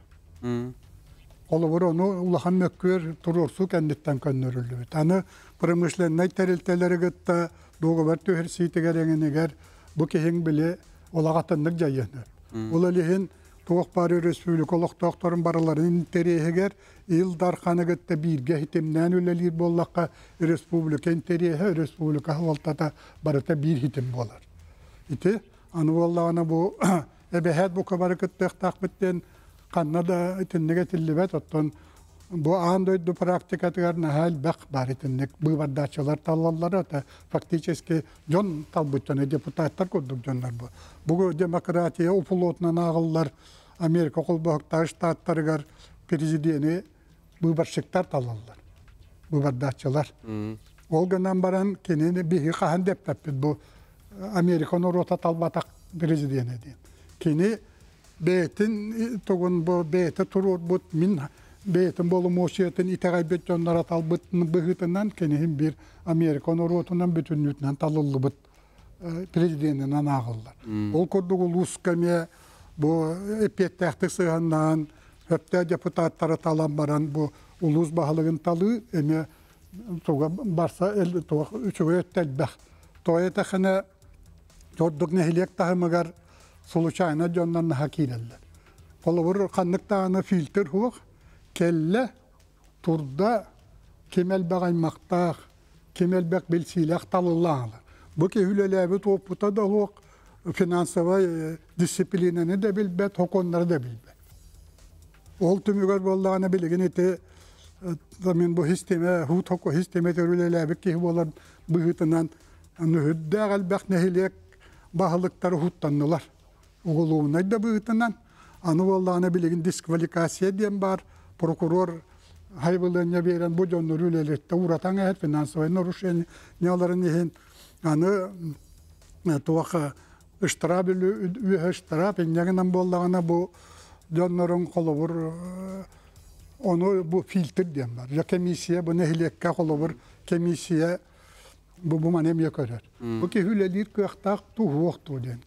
Холобур, ону улахан мөккүөр туруорсуу кэнниттэн көннөрүллүбүт. Аны промышленнай тэрилтэлэри кытта дуогабар түһэрсиитигэр эҥинигэр бу киһиҥ били улаҕатыннык дьайыан. Ол илиһин туох баар республика олохтоохторун барыларын интэриэһигэр Ил Дарханы кытта бииргэ хитимнээн үлэлиир буоллахха, республика интэриэһэ, республика халалтата барыта биир хитим буолар. Ити аны буоллаҕына бу эбэһээт бука бары кыттыахтаахпыт диэн ханна да итинник этиллибэт, оттон бу аан дойду практикатыгар наһаа элбэх баар итинник быыбардааччылар таллаллара, это фактически дьон талбыт дьоно, депутаттар курдук дьоннор бу. Бу демократия оплотунан ааҕыллар Америка холбоһуктаах штаттарыгар президени быыбарщиктар талаллар, быыбардааччылар. Ол гынан баран кинини биһи хаһан деппеппит бу Америка норуота талбатах президенэ диэн. Кини бэйэтин тугун бу бэйэтэ туруорбут мин бэйэтин боломуочуйатын итэҕэйбит дьонноро талбыт быһыытынан киниһин биир Америка норуотунан бүтүннүүтүнэн талыллыбыт президенинэн ааҕыллар. Ол курдук улууска эмиэ бу эппиэттээхтик сыһыаннаан сөптөөх депутаттары талан баран бу улуус баһылыгын талыы эмиэ туга барса үчүгэй өттө элбэх. Тоҕо этэххинэ ордук нэһилиэк таһымыгар случайно дьоннор наһаа киирэллэр. Холобур, ханнык даҕаны фильтр суох, кэллэ, турда, ким элбэх аймахтаах, ким элбэх билсиилээх талыллаҕалар. Бу киһи үлэлээбит уопута да суох, финансовай дисциплинаны да билбэт, хокуоннары да билбэт. Ол түмүгэр буоллаҕына билигин ити мин бу систиэмэ, хуут хокко систиэмэ үлэлээбит киһи буолар быһыытынан үрдээх элбэх нэһилиэк баһылыктары хуттаннылар. Уголовнай да быһыытынан, аны буоллаҕына билигин дисквалификация диэн баар, прокурор хайбылыанньа биэрэн бу дьоннору үлэлэттэ уратан эһэр финансовай нарушенияларын иһин аны туох штраф үөһэ штраф инньэ гынан буоллаҕына бу дьоннорун холобур ону бу фильтр диэн бар. Я комиссия бу нэһилиэккэ холобур комиссия бу бу маны эмиэ көрөр. Бу киһи үлэлиир кыахтаах туһуох туу диэн.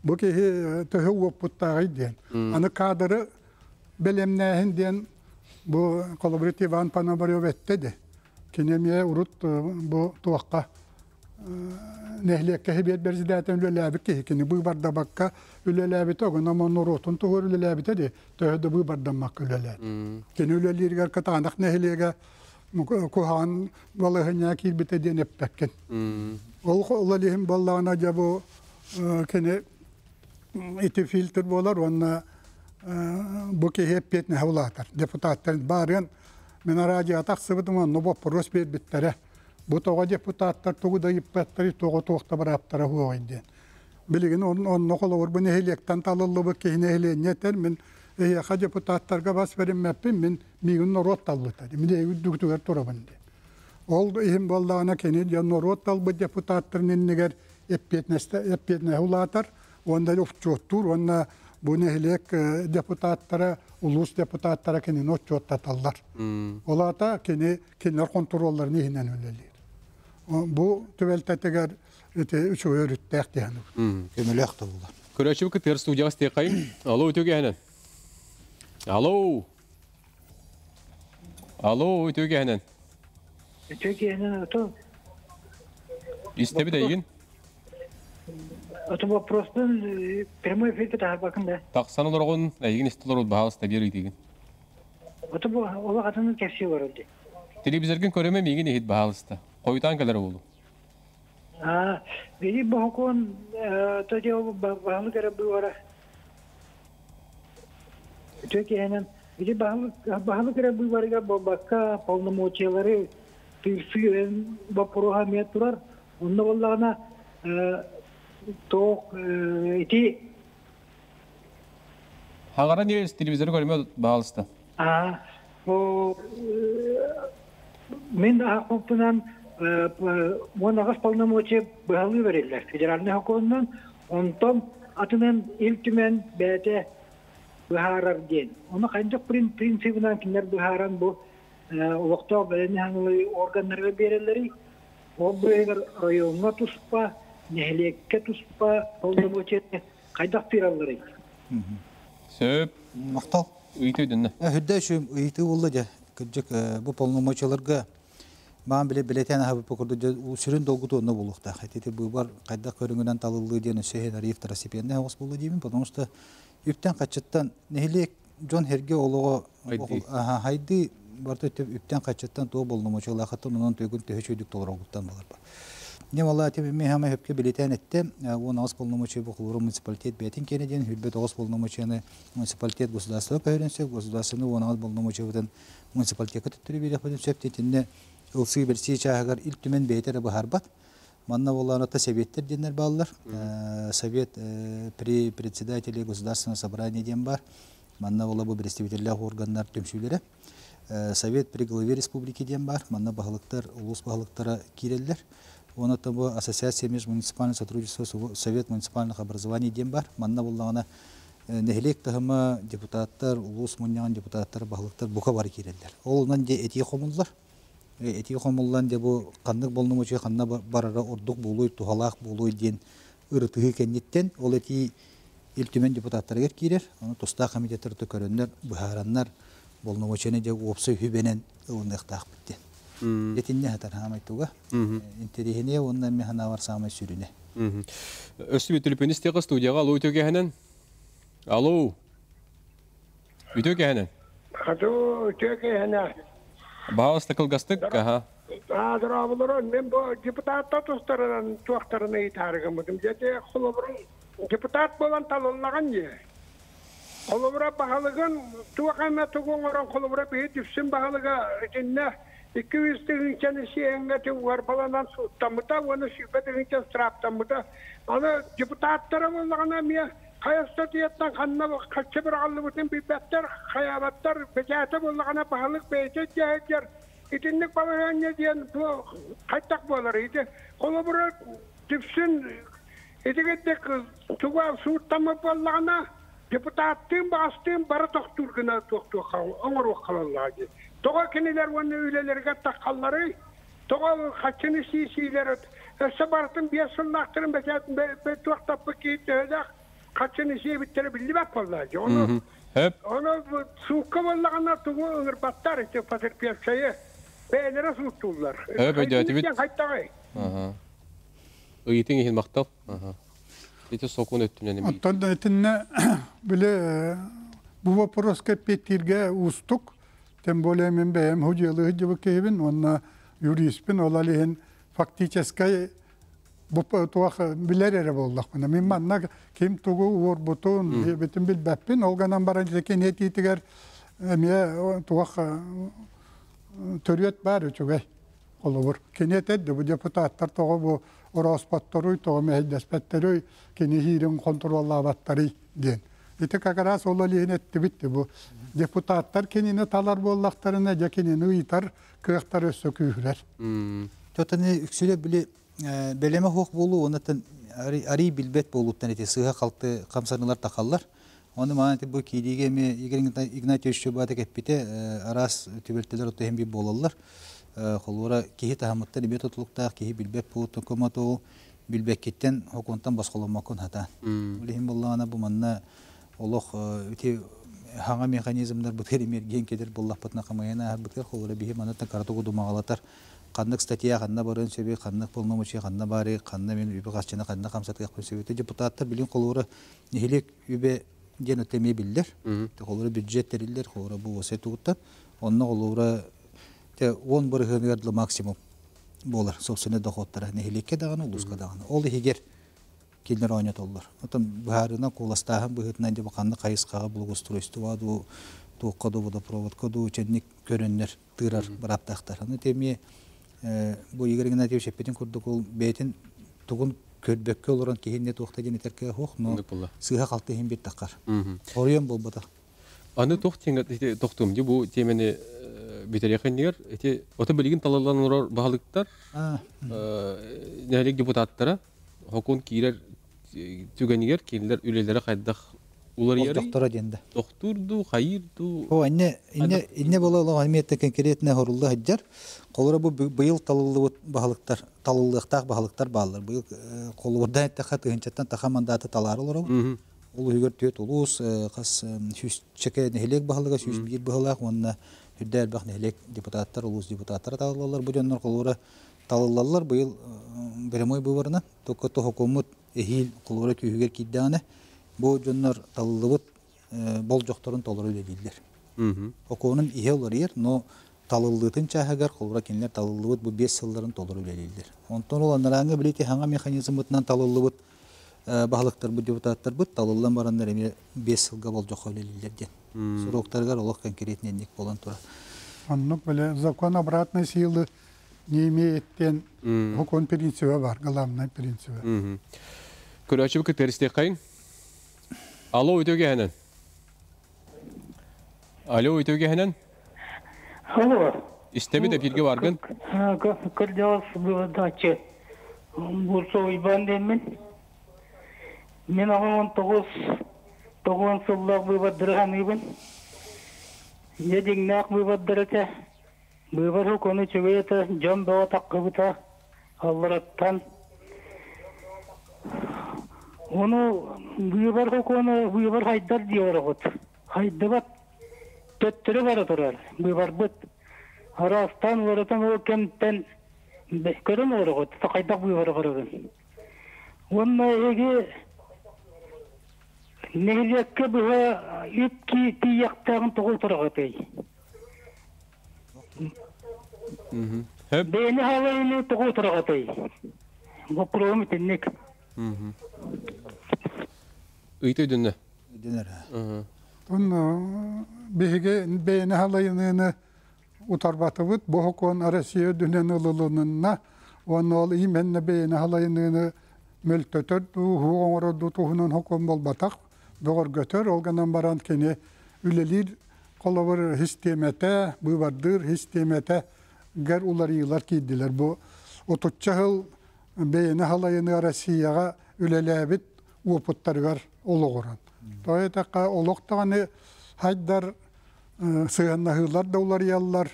Бу киһи төһө уоппуттааҕый диэн. Аны кадры бэлэмнээһин диэн бу холобур Иван Пономарев этте де. Кини эмиэ урут бу туохха нэһилиэккэ хибиэт бэрзидээтин үлэлээбит киһи кини быыбардабакка үлэлээбитэ огона норуотун туһугар үлэлээбитэ ди төһө да быыбардаммакка үлэлээт. Кини үлэлииригэр кытаанах нэһилиэгэ куһаҕан балаһыанньа киирбитэ диэн эппэккин. Ол ол иһин буоллаҕына дьэ бу кини ити фильтр буолар уонна бу киһи эппиэтинэһэ улаатар. Депутаттар баарыан мен радио тахсыбытым онно боппуруос биэрбиттэрэ. Бу тоҕо депутаттар тугу да ыйыппаттары тоҕо туохта бараптара хуоҕай диэн. Билигин онно холобур бу нэһилиэктэн талыллыбыт киһи нэһилиэнньэ этэр мин эһиэхэ депутаттарга бас бериммэппин мин миигин норуот талбыта. Мин эйгүдүгүтүгэр турабын диэн. Ол иһин буоллаҕына кини дьон норуот талбыт депутаттарын иннигэр эппиэтинэһи улаатар уонна отчуоттуур уонна бу нэһилиэк депутаттара, улуус депутаттара кинини отчуоттаталлар. Ол аата кини кинилэр хонтуруолларын иһинэн үлэлиир. Бу түбэлтэтигэр ити үчүгэй өрүттээх диэн. Көмөлөөх да буолар. Көрөөччү кытыар студияҕа истиэххэйин. Алло, үтүө Алло. Алло, үтүө киэһэнэн. Үтүө киэһэнэн, ото. Истэбит эйигин. Ото вопростун прямой эфирге таһарбакын да. Тахсан олорогун, эйигин исти олорут баһалыста биэр ыйтыгын. Ото бу олох атынын кэпсии олорор ди. Телевизоргын көрөмө миигин иһит баһалыста. Хойутаан кэлэр уолу. А, били бохокон то дeo баһылык эрэ быыбара. Үтүө киэһэнэн били баһылык эрэ быыбарыгар буолбакка полномочиялары тыырсыы боппуруоһа эмиэ турар. Онно буоллаҕына туох ити Хаҥара не телевизоры көрөмө баһалыста. А, бу мин аахпыппынан 18 полномочия быһалыы бериллэр федеральный сокуонунан, онтон атынан Ил Түмэн бэйэтэ Быһаарар диэн. Ону хайдах принцибынан кинилэр быһааран бу олохтоох бэйэни хаҥылыы органнарга биэрэллэрий? Ол быыһыгар райоҥҥа туспа, нэһилиэккэ туспа полномочия хайдах тыыралларый? Сөп. Махтал. Ыйытыы дэннэ. Үрдэ үчүгэй ыйытыы буолла дьэ. Кырдьык, бу полномочияларга маан биле билетен аһабыт курдук сүрүн долгуту онно буолуохтаах. Ити быыбар хайдах көрүҥүнэн талыллыы диэн өссө иһин арыйык второстепенный оҕус буолла диибин, потому что үптэн хаччыттан нэһилиэк дьон herге олоҕо хайды барыта үптэн хаччыттан туох болномочиялаахыттан онон туйгун төһө үчүгдүк толорогуттан болар бар. Не вала тем ми хама хөпкө билетен этте 18 полномочия бу холору муниципалитет бэйэтин киэнэ диэн 29 полномочияны муниципалитет государство көһөрөн сөп, государственный 18 полномочиябытын муниципалитекка төттөрү биэриэхпитин сөп титинне ылсыы бэрсии чааһыгар Ил Түмэн бэйэтэ эрэ быһаарбат. Манна буоланата советтер диэннэр бааллар. Совет при председателе Государственного собрания диэн бар. Манна буола бу представителлээх органнар түмсүүлэрэ. Совет при главе республики диэн бар. Манна баһылыктар, улуус баһылыктара киирэллэр. Уонна бу Ассоциация межмуниципального сотрудничества Совет муниципальных образований диэн бар. Манна буллаҕына нэһилиэк таһыма депутаттар, улуус мунньаҕын депутаттар, баһылыктар бука бары киирэллэр. Ол онон дьэ этии хомуллар. Этии хомуллан дьэ бу ханнык болномочуй ханна барара ордук буолуой, туһалаах буолуой диэн ырытыһыы кэнниттэн ол этии Ил Түмэн депутаттарыгар киирэр. Ону тустаах комитеттар көрөннөр, быһаараннар болномочуйаны дьэ уопсай үбэнэн ылыныахтаахпыт диэн. Этинне хатар хаамай туга. Интэриэһинэ уонна эмиэ санаабар саамай сүрүнэ. Өссө төлөпүөн истиэхэ студияҕа. Алло, үтүө кэһэнэн. Алло. Үтүө кэһэнэн. Хату үтүө кэһэнэ. Баҕаласта кылгастык, аха. Аадыраабылары мен бу депутаттар тустарынан туохтарын ыйытаарыгыммытым. Дьэ холобурун депутат буолан талыллаҕын дии. Холобура баһылыгын туох эмэ тугу оҥорон холобура биһи Дүпсүн баһылыга итиннэ 200 тыһыынчаны сиэҥҥэ уорбаланан сууттаммыта уонна 120 тыһыынча штрафтаммыта. Аны депутаттара буоллаҕына эмиэ хайа статьяттан ханна хаччы быраҕыллыбытын билбэттэр, хайаабаттар, бэчээтэ буоллаҕына баһылык бэйэтэ дьэһэлдьэр. Итинник балаһыанньа диэн бу хайдах буолар? Ити холобура Дүпсүн итигирдик туга сууттаммыт буоллаҕына депутаттыын баҕастыын бары тохтуур гына туохтуохха оҥоруоххалаллаҕа дии. Тоҕо кинилэр уонна үлэлэригэр таххалларый? Тоҕо хаччыны сии-сиилэр өссө барытын 5 сыллаахтарын бэчээт туохтаппыт киһи төһөлөөх хаччыны сиэбиттэрэ биллибэт буоллаа дии. Ону ону суукка буоллаҕына тугу ыҥырбаттар ити потерпевшайы бэйэлэрэ сууттууллар. Хөп, өйдөөтүбүт. Хайдаҕый? Ыйытыҥ иһин махтал. Ити сокуон өттүнэн эми. Оттон итиннэ били бу вопроска эппиэттииргэ уустук. Тем более мин бэйэм судьуйалыы сылдьыбыт киһибин уонна юриспин, ол иһин фактическай бу туох билэр эрэ буоллахпына. Мин манна ким тугу уорбутун, диэбитин билбэппин. Ол гынан баран кини этиитигэр эмиэ туох төрүөт баар үчүгэй. Холобур, кини этэрди бу депутаттар тоҕо бу орооспотторуй, тоҕо мэһэйдэспэттерүй, кини хиирин хонтуруоллаабаттарый диэн. Ити как раз ол иһин эттибит бу депутаттар кинини талар буоллахтарына дьэ кинини ыйытар кыахтар өссө күүһүрэр. Тотаны үксүлэ били бэлэме хуох буолуу оннуттан ари билбэт буолууттан ити сыыһа халты хамсаныылар тахаллар. Оны маана ити бу киириигэ эми Игорь Игнатьевич Чубата кэппите араас түбэлтэлэр отто би буолаллар. Холуора киһи таһымыттан ибе тутулуктаах киһи билбэт буолуттан көмөтөө билбэккиттен хокунтан босхоломмоккун хата. Билихин боллаана бу манна олох ити хаҥа механизмдар бытыр эмергиен кетер боллахпытына хамайана бытыр холуора биһи манаттан каратугу думагалатар ханнык статья ханна барыан сөбүй, ханнык полномочия ханна бары, ханна мен үбү хасчына ханна хамсатыахпын сөбүй. Депутаттар билин холуора нэһилиэк үбэ диэн өтө биллер. Холуора бюджет териллер, холуора бу осе тугуттан. Онно холуора те 10 бырыһыаныгар максимум болар собственный доходтара нэһилиэккэ даҕаны, улууска даҕаны. Ол иһигэр кинилэр оонньотоллор. Отон быһаарына куоластааһын быһыытынан дьэ ханнык хайысхаҕа благоустройство дуу, туохха дуу, водопроводка дуу чэнник көрөннөр тыырар бырааптаахтар. Аны теме бу Игорь Игнатьевич эппитин курдук ол бэйэтин тугун көрбөккө олорон киһинне туохта диэн этерке хуох, но сыыһа халты иһин бир таххар. Оруйан болбата. Аны туох тиҥ тохтум ди бу темени битерехеннигер эти ото билигин талыллан олорор баһылыктар нэһилиэк депутаттара хокун киирэр түгэнигэр кинилэр үлэлэри хайдах Уларыйарый? Болдьохторо диэн да. Тохтуур дуу, хайыыр дуу? О, инне инне инне буола олох эмиэ конкретно хорулла сылдьар. Холобура бу быйыл талыллыбыт баһылыктар, талыллыахтаах баһылыктар бааллар. Быйыл холобурдаан эттэххэ тыһыынчаттан таха мандаты талаары олоробут. Ол үһүгэр түөрт улуус, хас сүүсчэкэ нэһилиэк баһылыга, 101 быһылаах уонна үрдэ элбэх нэһилиэк депутаттар, улуус депутаттара талыллаллар. Бу дьоннор холобура талыллаллар быйыл прямой выборынан. Только тоһокуоммут эһиил холобура күүһүгэр киирдэҕинэ, бу дьоннор талыллыбыт болдьохторун толору үлэлииллэр. Окуонун иһэ уларыйар, но талыллыытын чааһыгар холобура кинилэр талыллыбыт бу 5 сылларын толору үлэлииллэр. Онтон ол анарааҥҥы билити хаҥа механизмытынан талыллыбыт баһылыктарбыт, депутаттарбыт талыллан бараннар эмиэ 5 сылга болдьоххо үлэлииллэр диэн. Сроктарыгар олох конкретненник буолан турар. Оннук бile закон обратной силы не имеет диэн закон принцибэ бар, главный принцибэ. Көрөөччү кытарыстыаххайын. Алло, үтүө Алло, үтүө Алло. Истэбит эфирге баргын. Кырдьаҕас быыбардааччы Бурсо Уйбаан диэммин. Мин 89 тоҕуон сыллаах быыбардары ханыыбын. Дьэ дьиҥнээх быыбардар этэ. Быыбар сокуону үчүгэй этэ, дьон бөҕө таххыбыта аллараттан. Ону быыбар сокуону быыбар хайдар дии олороҕут. Хайдыбат төттөрү бара турар быыбарбыт. Араастаан уларытан ол кэмтэн көрөн олороҕут, хайдах быыбары барарын. Уонна эһиги нэһилиэккэ быһа үп тиийиэхтээҕин тоҕо утараҕытый? Бэйэни хаалайыны тоҕо утараҕытый? Боппуруоһум итинник. Ыйыта өйдөннө. Өйдөнөр. Онно биһиги бэйэни халайыныыны утарбатыбыт. Бу сокуон Россия үрдүнэн ылылынна. Уонна ол именно бэйэни халайыныыны мөлтөтөр дуу, уһук оҥорор дуу туһунан сокуон буолбатах. Бөҕөргөтөр, ол гынан баран кини үлэлиир холобур систиэмэтэ, быыбардыыр систиэмэтэ гэр уларыйыылар киирдилэр. Бу отучча сыл бэйэни халайыныы Россияҕа үлэлээбит уопуттарыгар олоҕуран. Тоҕо диэтэххэ, олох даҕаны хайдар сыһыаннаһыылар да уларыйаллар.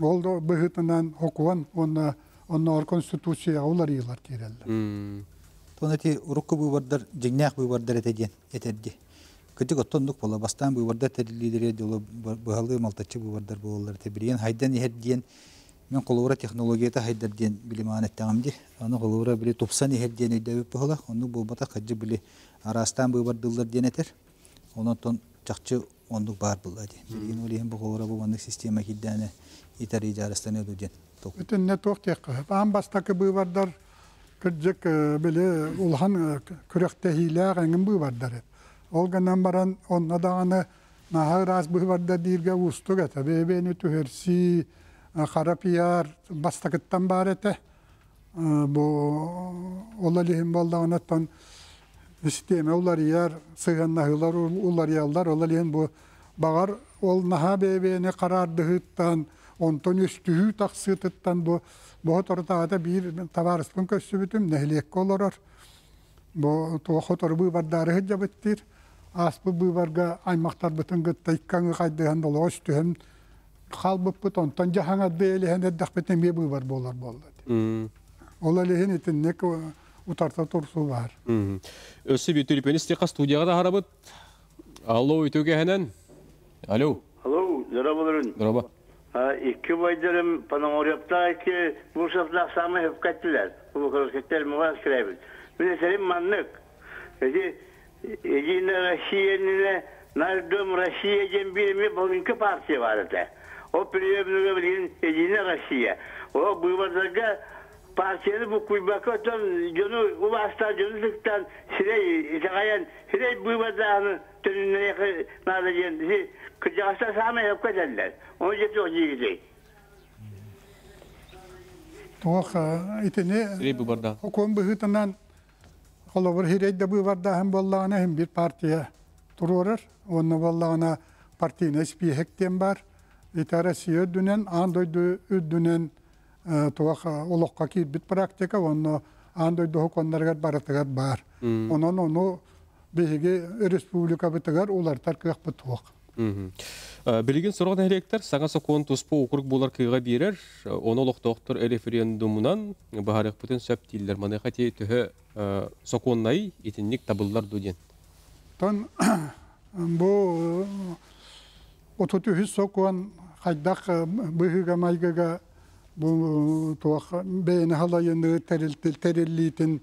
Ол да быһыытынан сокуон уонна оннооҕор конституцияҕа уларыйыылар киирэллэр. Тон эти урукку быыбардар дьиҥнээх быыбардар этэ диэн этэрди. Кырдьык оттон оннук буола бастаан быыбардар тэриллиилэригэр дьолу быһалыы малтаччы быыбардар буолаллар этэ. Билигин хайдан иһэр диэн мен холобура технологията хайдар диэн билимаан эттэҕим дии. Аны холобура били тупсан иһэр диэн өйдөөбүт быһыла. Оннук буолбатах кырдьык били араастаан быыбардыыллар диэн этэр. Онон чахчы оннук баар буолла дии. Билигин ол иһин бу холобура бу маннык система киирдээнэ итари дьаарыстаныа дуу диэн. Итиннэ туох диэххэ сөп. Аан бастакы быыбардар кырдьык били улахан күрэхтэһиилээх эҥин быыбардар эт. Ол гынан баран онно даҕаны наһаа ыраас быыбардар дииргэ уустук этэ. Бэйэ-бэйэни түһэрсии, хара пиар бастакыттан баар этэ. Бу ол иһин буоллаҕына оттон систиэмэ уларыйар, сыһыаннаһыылар уларыйаллар. Ол иһин бу баҕар ол наһаа бэйэ-бэйэни хараардыһыыттан, онтон үстүһүү тахсыытыттан бу бу соторутааҕыта биир табаарыспын көрсүбүтүм, нэһилиэккэ олорор. Бу туох сотору быыбардаары сылдьабыт диир. Ааспыт быыбарга аймахтарбытын кытта икки аҥы хайдыһан долоҕо үстүһэн хаалбыппыт, онтон дьаһаҥардыы элиһэн эрдэхпит эмиэ быыбар буолар буолла. Ол элиһин итинник утарса турсуу баар. Өссө bir телефон истиэхэ студияҕа таһарабыт. Алло, үтүөгэһинэн. Алло. Алло, здорово, Здорово. Икки убайдарым Пономаревтаах икки Бурсовтаах саамай сөпкө эттилэр. Улукарскиттар муҕас кирэбит. Мин этэрим маннык. Эти Единая Россия иннинэ Наш дом Россия диэн биир эмиэ половинка партия баар этэ. Ол приемныга билигин Единая Россия. Ол быыбардарга партияны буккуйбакка оттон дьону убаастаан, дьону ытыктаан сирэй итэҕэйэн, сирэй быыбардааһыны төнүннэриэххэ наада диэн ити кырдьаҕастар саамай сөпкө этэллэр. Ону дьэ туох диигитий? Туох итини Сирэй быыбардаах. Сокуон быһыытынан холобур сирэй да быыбардааһын буоллаҕына иһин биир партия туруорар уонна буоллаҕына партийнай испииһэк диэн баар. Ити Россия үрдүнэн, аан дойду үрдүнэн туох олоххо киирбит практика уонна аан дойду сокуоннарыгар барытыгар баар. Онон ону биһиги республикабытыгар уларытар кыахпыт суох. Билигин сорох нэһилиэктэр саҥа сокуон туспа округ буолар кыаҕа биэрэр, ону олохтоохтор референдумунан быһаарыахпытын сөп дииллэр. Маныаха ити төһө сокуоннай итинник табыллар дуу диэн. Тон бу 33 сокуон хайдах быһыыга-майгыга бу туох бэйэни халайыныы тэриллиитин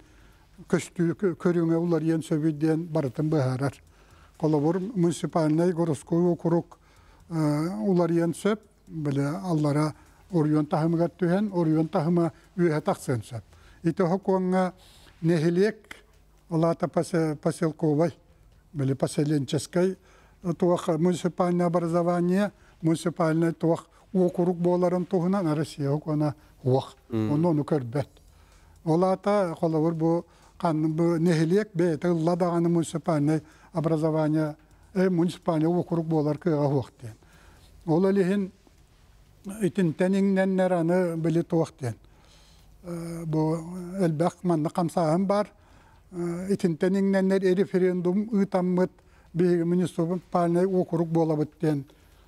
көстүү көрүҥэ уларыйан сөбүй диэн барытын быһаарар. Холобур, муниципальнай городской округ уларыйан сөп, бile аллара оройуон таһымыгар түһэн, оройуон таһыма үөһэ тахсыан сөп. Ити хокуоҥҥа нэһилиэк Олата поселковай, били поселенческой туох муниципальное образование, муниципальный туох уокурук буоларын туһунан Россия окуона уох. Онно ону көрбөт. Ол аата холобур бу бу нэһилиэк бэйэтэ ылла даҕаны муниципальный образование муниципальный уокурук буолар кыаҕа суох диэн. Ол илиһин итинтэн иҥнэннэр аны били туох диэн бу элбэх манна хамсааһын баар. Итинтэн иҥнэннэр референдум ыытаммыт биһиги муниципальный уокурук буолабыт диэн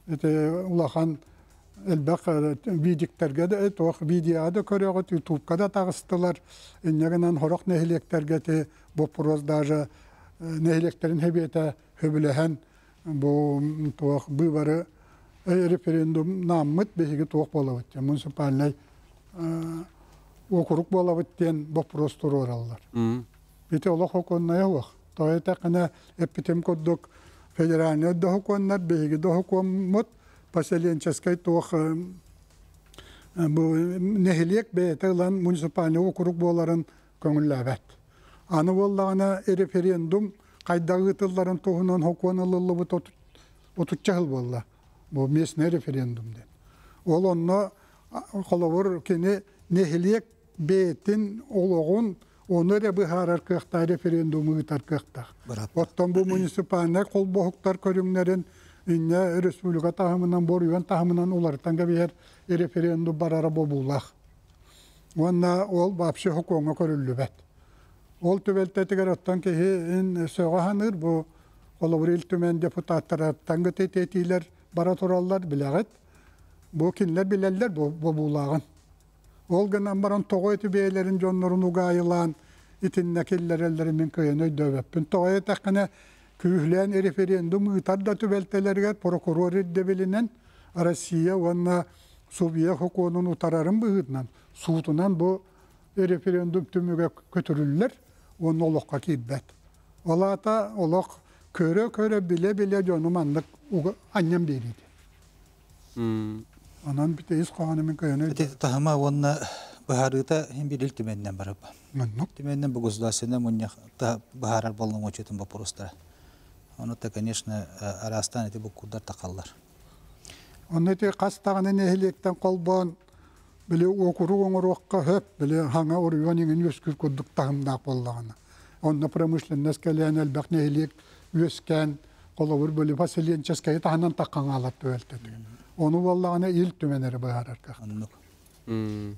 ити улахан элбэх видиктэргэ да туох видеоҕа да көрөҕүт, ютубка да таҕыстылар. Инньэ гынан сорох нэһилиэктэргэ ити боппуруос даже нэһилиэктэрин сэбиэтэ сөбүлэһэн бу туох быыбары референдум нааммыт биһиги туох буолабыт диэн муниципальнай уокурук буолабыт диэн боппуруос туруораллар. Ити олох окуоннайа суох. Тоҕо этэххинэ эппитим курдук федеральнай дохукуоннар биһиги дохукуоммут поселенческай туох бу нэһилиэк бэйэтэ ылан муниципальный округ буоларын көҥүллээбэт. Аны буоллаҕына референдум хайдах ыытылларын туһунан сокуон ылыллыбыт отучча сыл буолла. Бу местный референдум диэн. Ол онно холобур кини нэһилиэк бэйэтин олоҕун ону эрэ быһаарар кыахтаах референдуму ыытар кыахтаах. Оттон бу муниципальнай холбоһуктар көрүҥнэрин инньэ республика таһымынан, боруйан таһымынан уларытан кэбиһэр референдум барара бобуулаах. Уонна ол вообще сокуоҥҥа көрүллүбэт. Ол түбэлтэтигэр оттон киһи сөҕө саныыр бу холобур Ил Түмэн депутаттарыттан этиилэр бара тураллар билэҕит. Бу кинилэр билэллэр бу бобуулааҕын. Ол гынан баран тоҕо ити бэйэлэрин дьоннорун угаайылаан итиннэ киллэрэллэрин мин кыайан өйдөөбөппүн. Тоҕо этэххинэ күүһүлээн референдум ыытар да түбэлтэлэригэр прокурор ирдэбилинэн Россия уонна субъект сокуонун утарарын быһыытынан суутунан бу референдум түмүгэ көтүрүллэр уонна олоххо киирбэт. Ол аата олох көрө-көрө билэ-билэ дьону маннык анньан биэриити. Онон бите ис хоһоону мин көйөнө Ити таһыма уонна быһаарыыта иһин биир Ил Түмэнинэн барып. Маннык. Түмэнинэн бу государственнай мунньах быһаарар боллоҥоччутун боппуруостара. Ону та, конечно, араастаан ити буккурдар тахаллар. Онно ити хас даҕаны нэһилиэктэн холбоон били уокурук оҥоруохха сөп, били хаҥа оройуон иҥин үөскүүр курдук таһымнаах буоллаҕына. Онно промышленность кэлээн элбэх нэһилиэк үөскээн, холобур били поселенческайы таһынан таххаҥаалар түбэлтэтигэр. Ону буоллаҕына Ил Түмэн эрэ быһаарар кыахтаах. Оннук.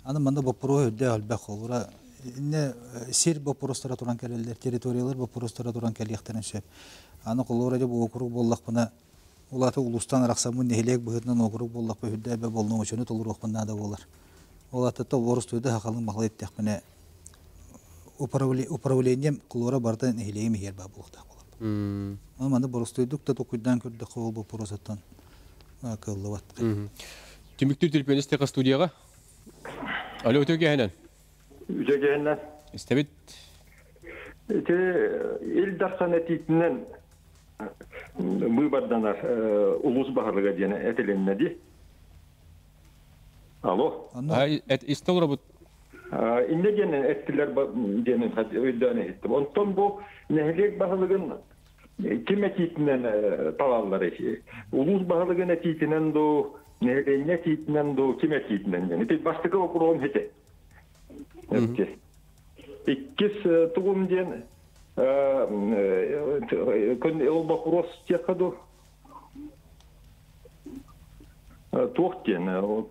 Аны манна боппуруоһу үрдээх элбэх холура инне сир боппуруостара туран кэлэллэр, территориялар боппуруостара туран кэлиэхтэрин сөп. Аны холура дьэ бу округ буоллахпына Улаата улуустан арахсаммын нэһилиэк быһыытынан уокурук буоллахпа үрдэ эбэ болнуочуну толоруохпун наада буолар. Ол аттата орустуйда хахалын махлай эттэхпинэ управлением кулуора барыта нэһилиэгим иһиэр баа буолуохтаах буолар. Ону манна боростуйдук да токуйдаан көрдөххө ол боппуруосаттан кыаллыбат. Түмүктүүр телепианистика студияға. Алло, үтө киэһэнэн. Үтө киэһэнэн. Истэбит. Ити Ил Дархан этиитинэн быыбарданар улуус баһылыга диэн этилиннэ дии. Алло. Истэ олоробут. Иннэ диэн эттилэр диэн өйдөөн иһиттим. Онтон бу нэһилиэк баһылыгын ким этиитинэн талаллар улуус баһылыгын этиитинэн дуу, нэһилиэнньэ этиитинэн дуу, ким этиитинэн диэн. Ити бастакы боппуруом ити. Иккис тугум диэн ол боппуруос диэххэ дуу туох диэн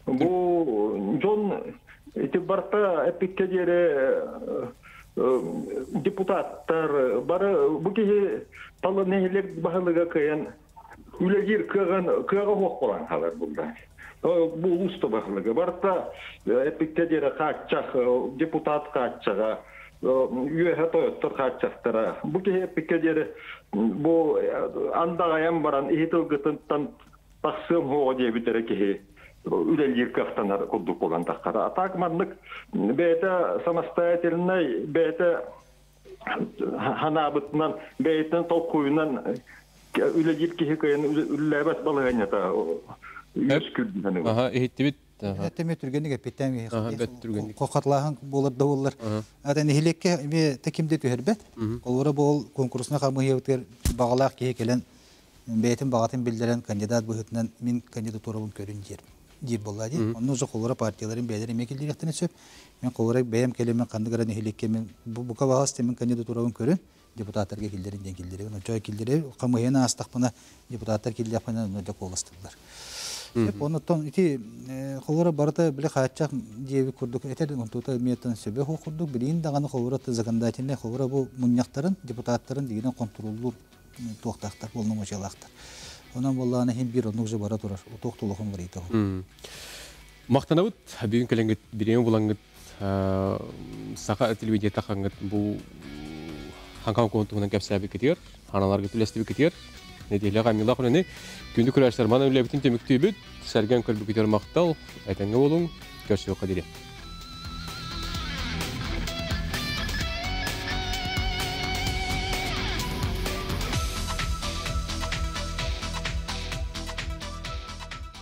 бу дьон ити барта эппиккэ диэри Депутаттар бары бу киһи талы нэһилиэк баһылыга кыайан үлэлиир кыаҕын кыаҕа суох буолан хаалар булда. Бу улуус да баһылыга барыта эппиккэ диэри хааччах, депутат хааччаҕа, үөһэ тойоттор хааччахтара. Бу киһи эппиккэ диэри бу андаҕайан баран иһит ылгытыттан тахсыам суоҕа диэбит эрэ киһи үлэлиир кыахтанар курдук буолан таххара. А так маннык бэйэтэ самостоятельнай, бэйэтэ ханаабытынан, бэйэтин толкуйунан үлэлиир киһи кыайан үлэлээбэт балаһыанньата үөскүүр. Аха, иһиттибит. Тэме түргэнник эппиттээм хохатлааһын буолар да буоллар. Ата нэһилиэккэ эмиэ кимде түһэрбэт. Олора бол конкурсна хамыһыйабытыгар бағалаах киһи кэлэн бэйэтин баҕатын биллэрэн кандидат быһыытынан мин кандидатурабын көрүн диир диир буолла дии. Онно уже холура партияларын бэйэлэрин эмиэ киллириэхтэрин сөп. Мен холура бэйэм кэлэммин ханнык эрэ нэһилиэккэ мен бука баҕас мен кандидатурабын көрүн депутаттарга киллэрин диэн киллэрин. Оччо киллэрэ хамыһыйаны аастахпына депутаттар киллиэхпинэ онно дьэ куоластыллар. Сөп, оннуттан ити холура барыта били хааччах диэбит курдук этэр онтута эмиэтэн сөбө суох курдук билигин даҕаны холура законодательнай холура бу мунньахтарын депутаттарын дигинэн хонтуруоллуур туохтаахтар полномочиялаахтар. Онон буоллаҕына иһин биир оннук же бара турар утуох тулуһун барыйта. Махтанабыт бүгүн кэлэҥҥит бириэмэ булаҥҥыт саха телевидениета хаҥҥыт бу хаҥкаҥ туһунан кэпсээбиккитигэр ханаларгыт үлэстибиккитигэр нэдиэлэҕэ амилах үлэни күндү көрөөччүлэр манан үлэбитин түмүктүүбүт сэргэн көрбүкүтүгэр махтал этэҥҥэ буолуҥ көрсүөххэ диэри.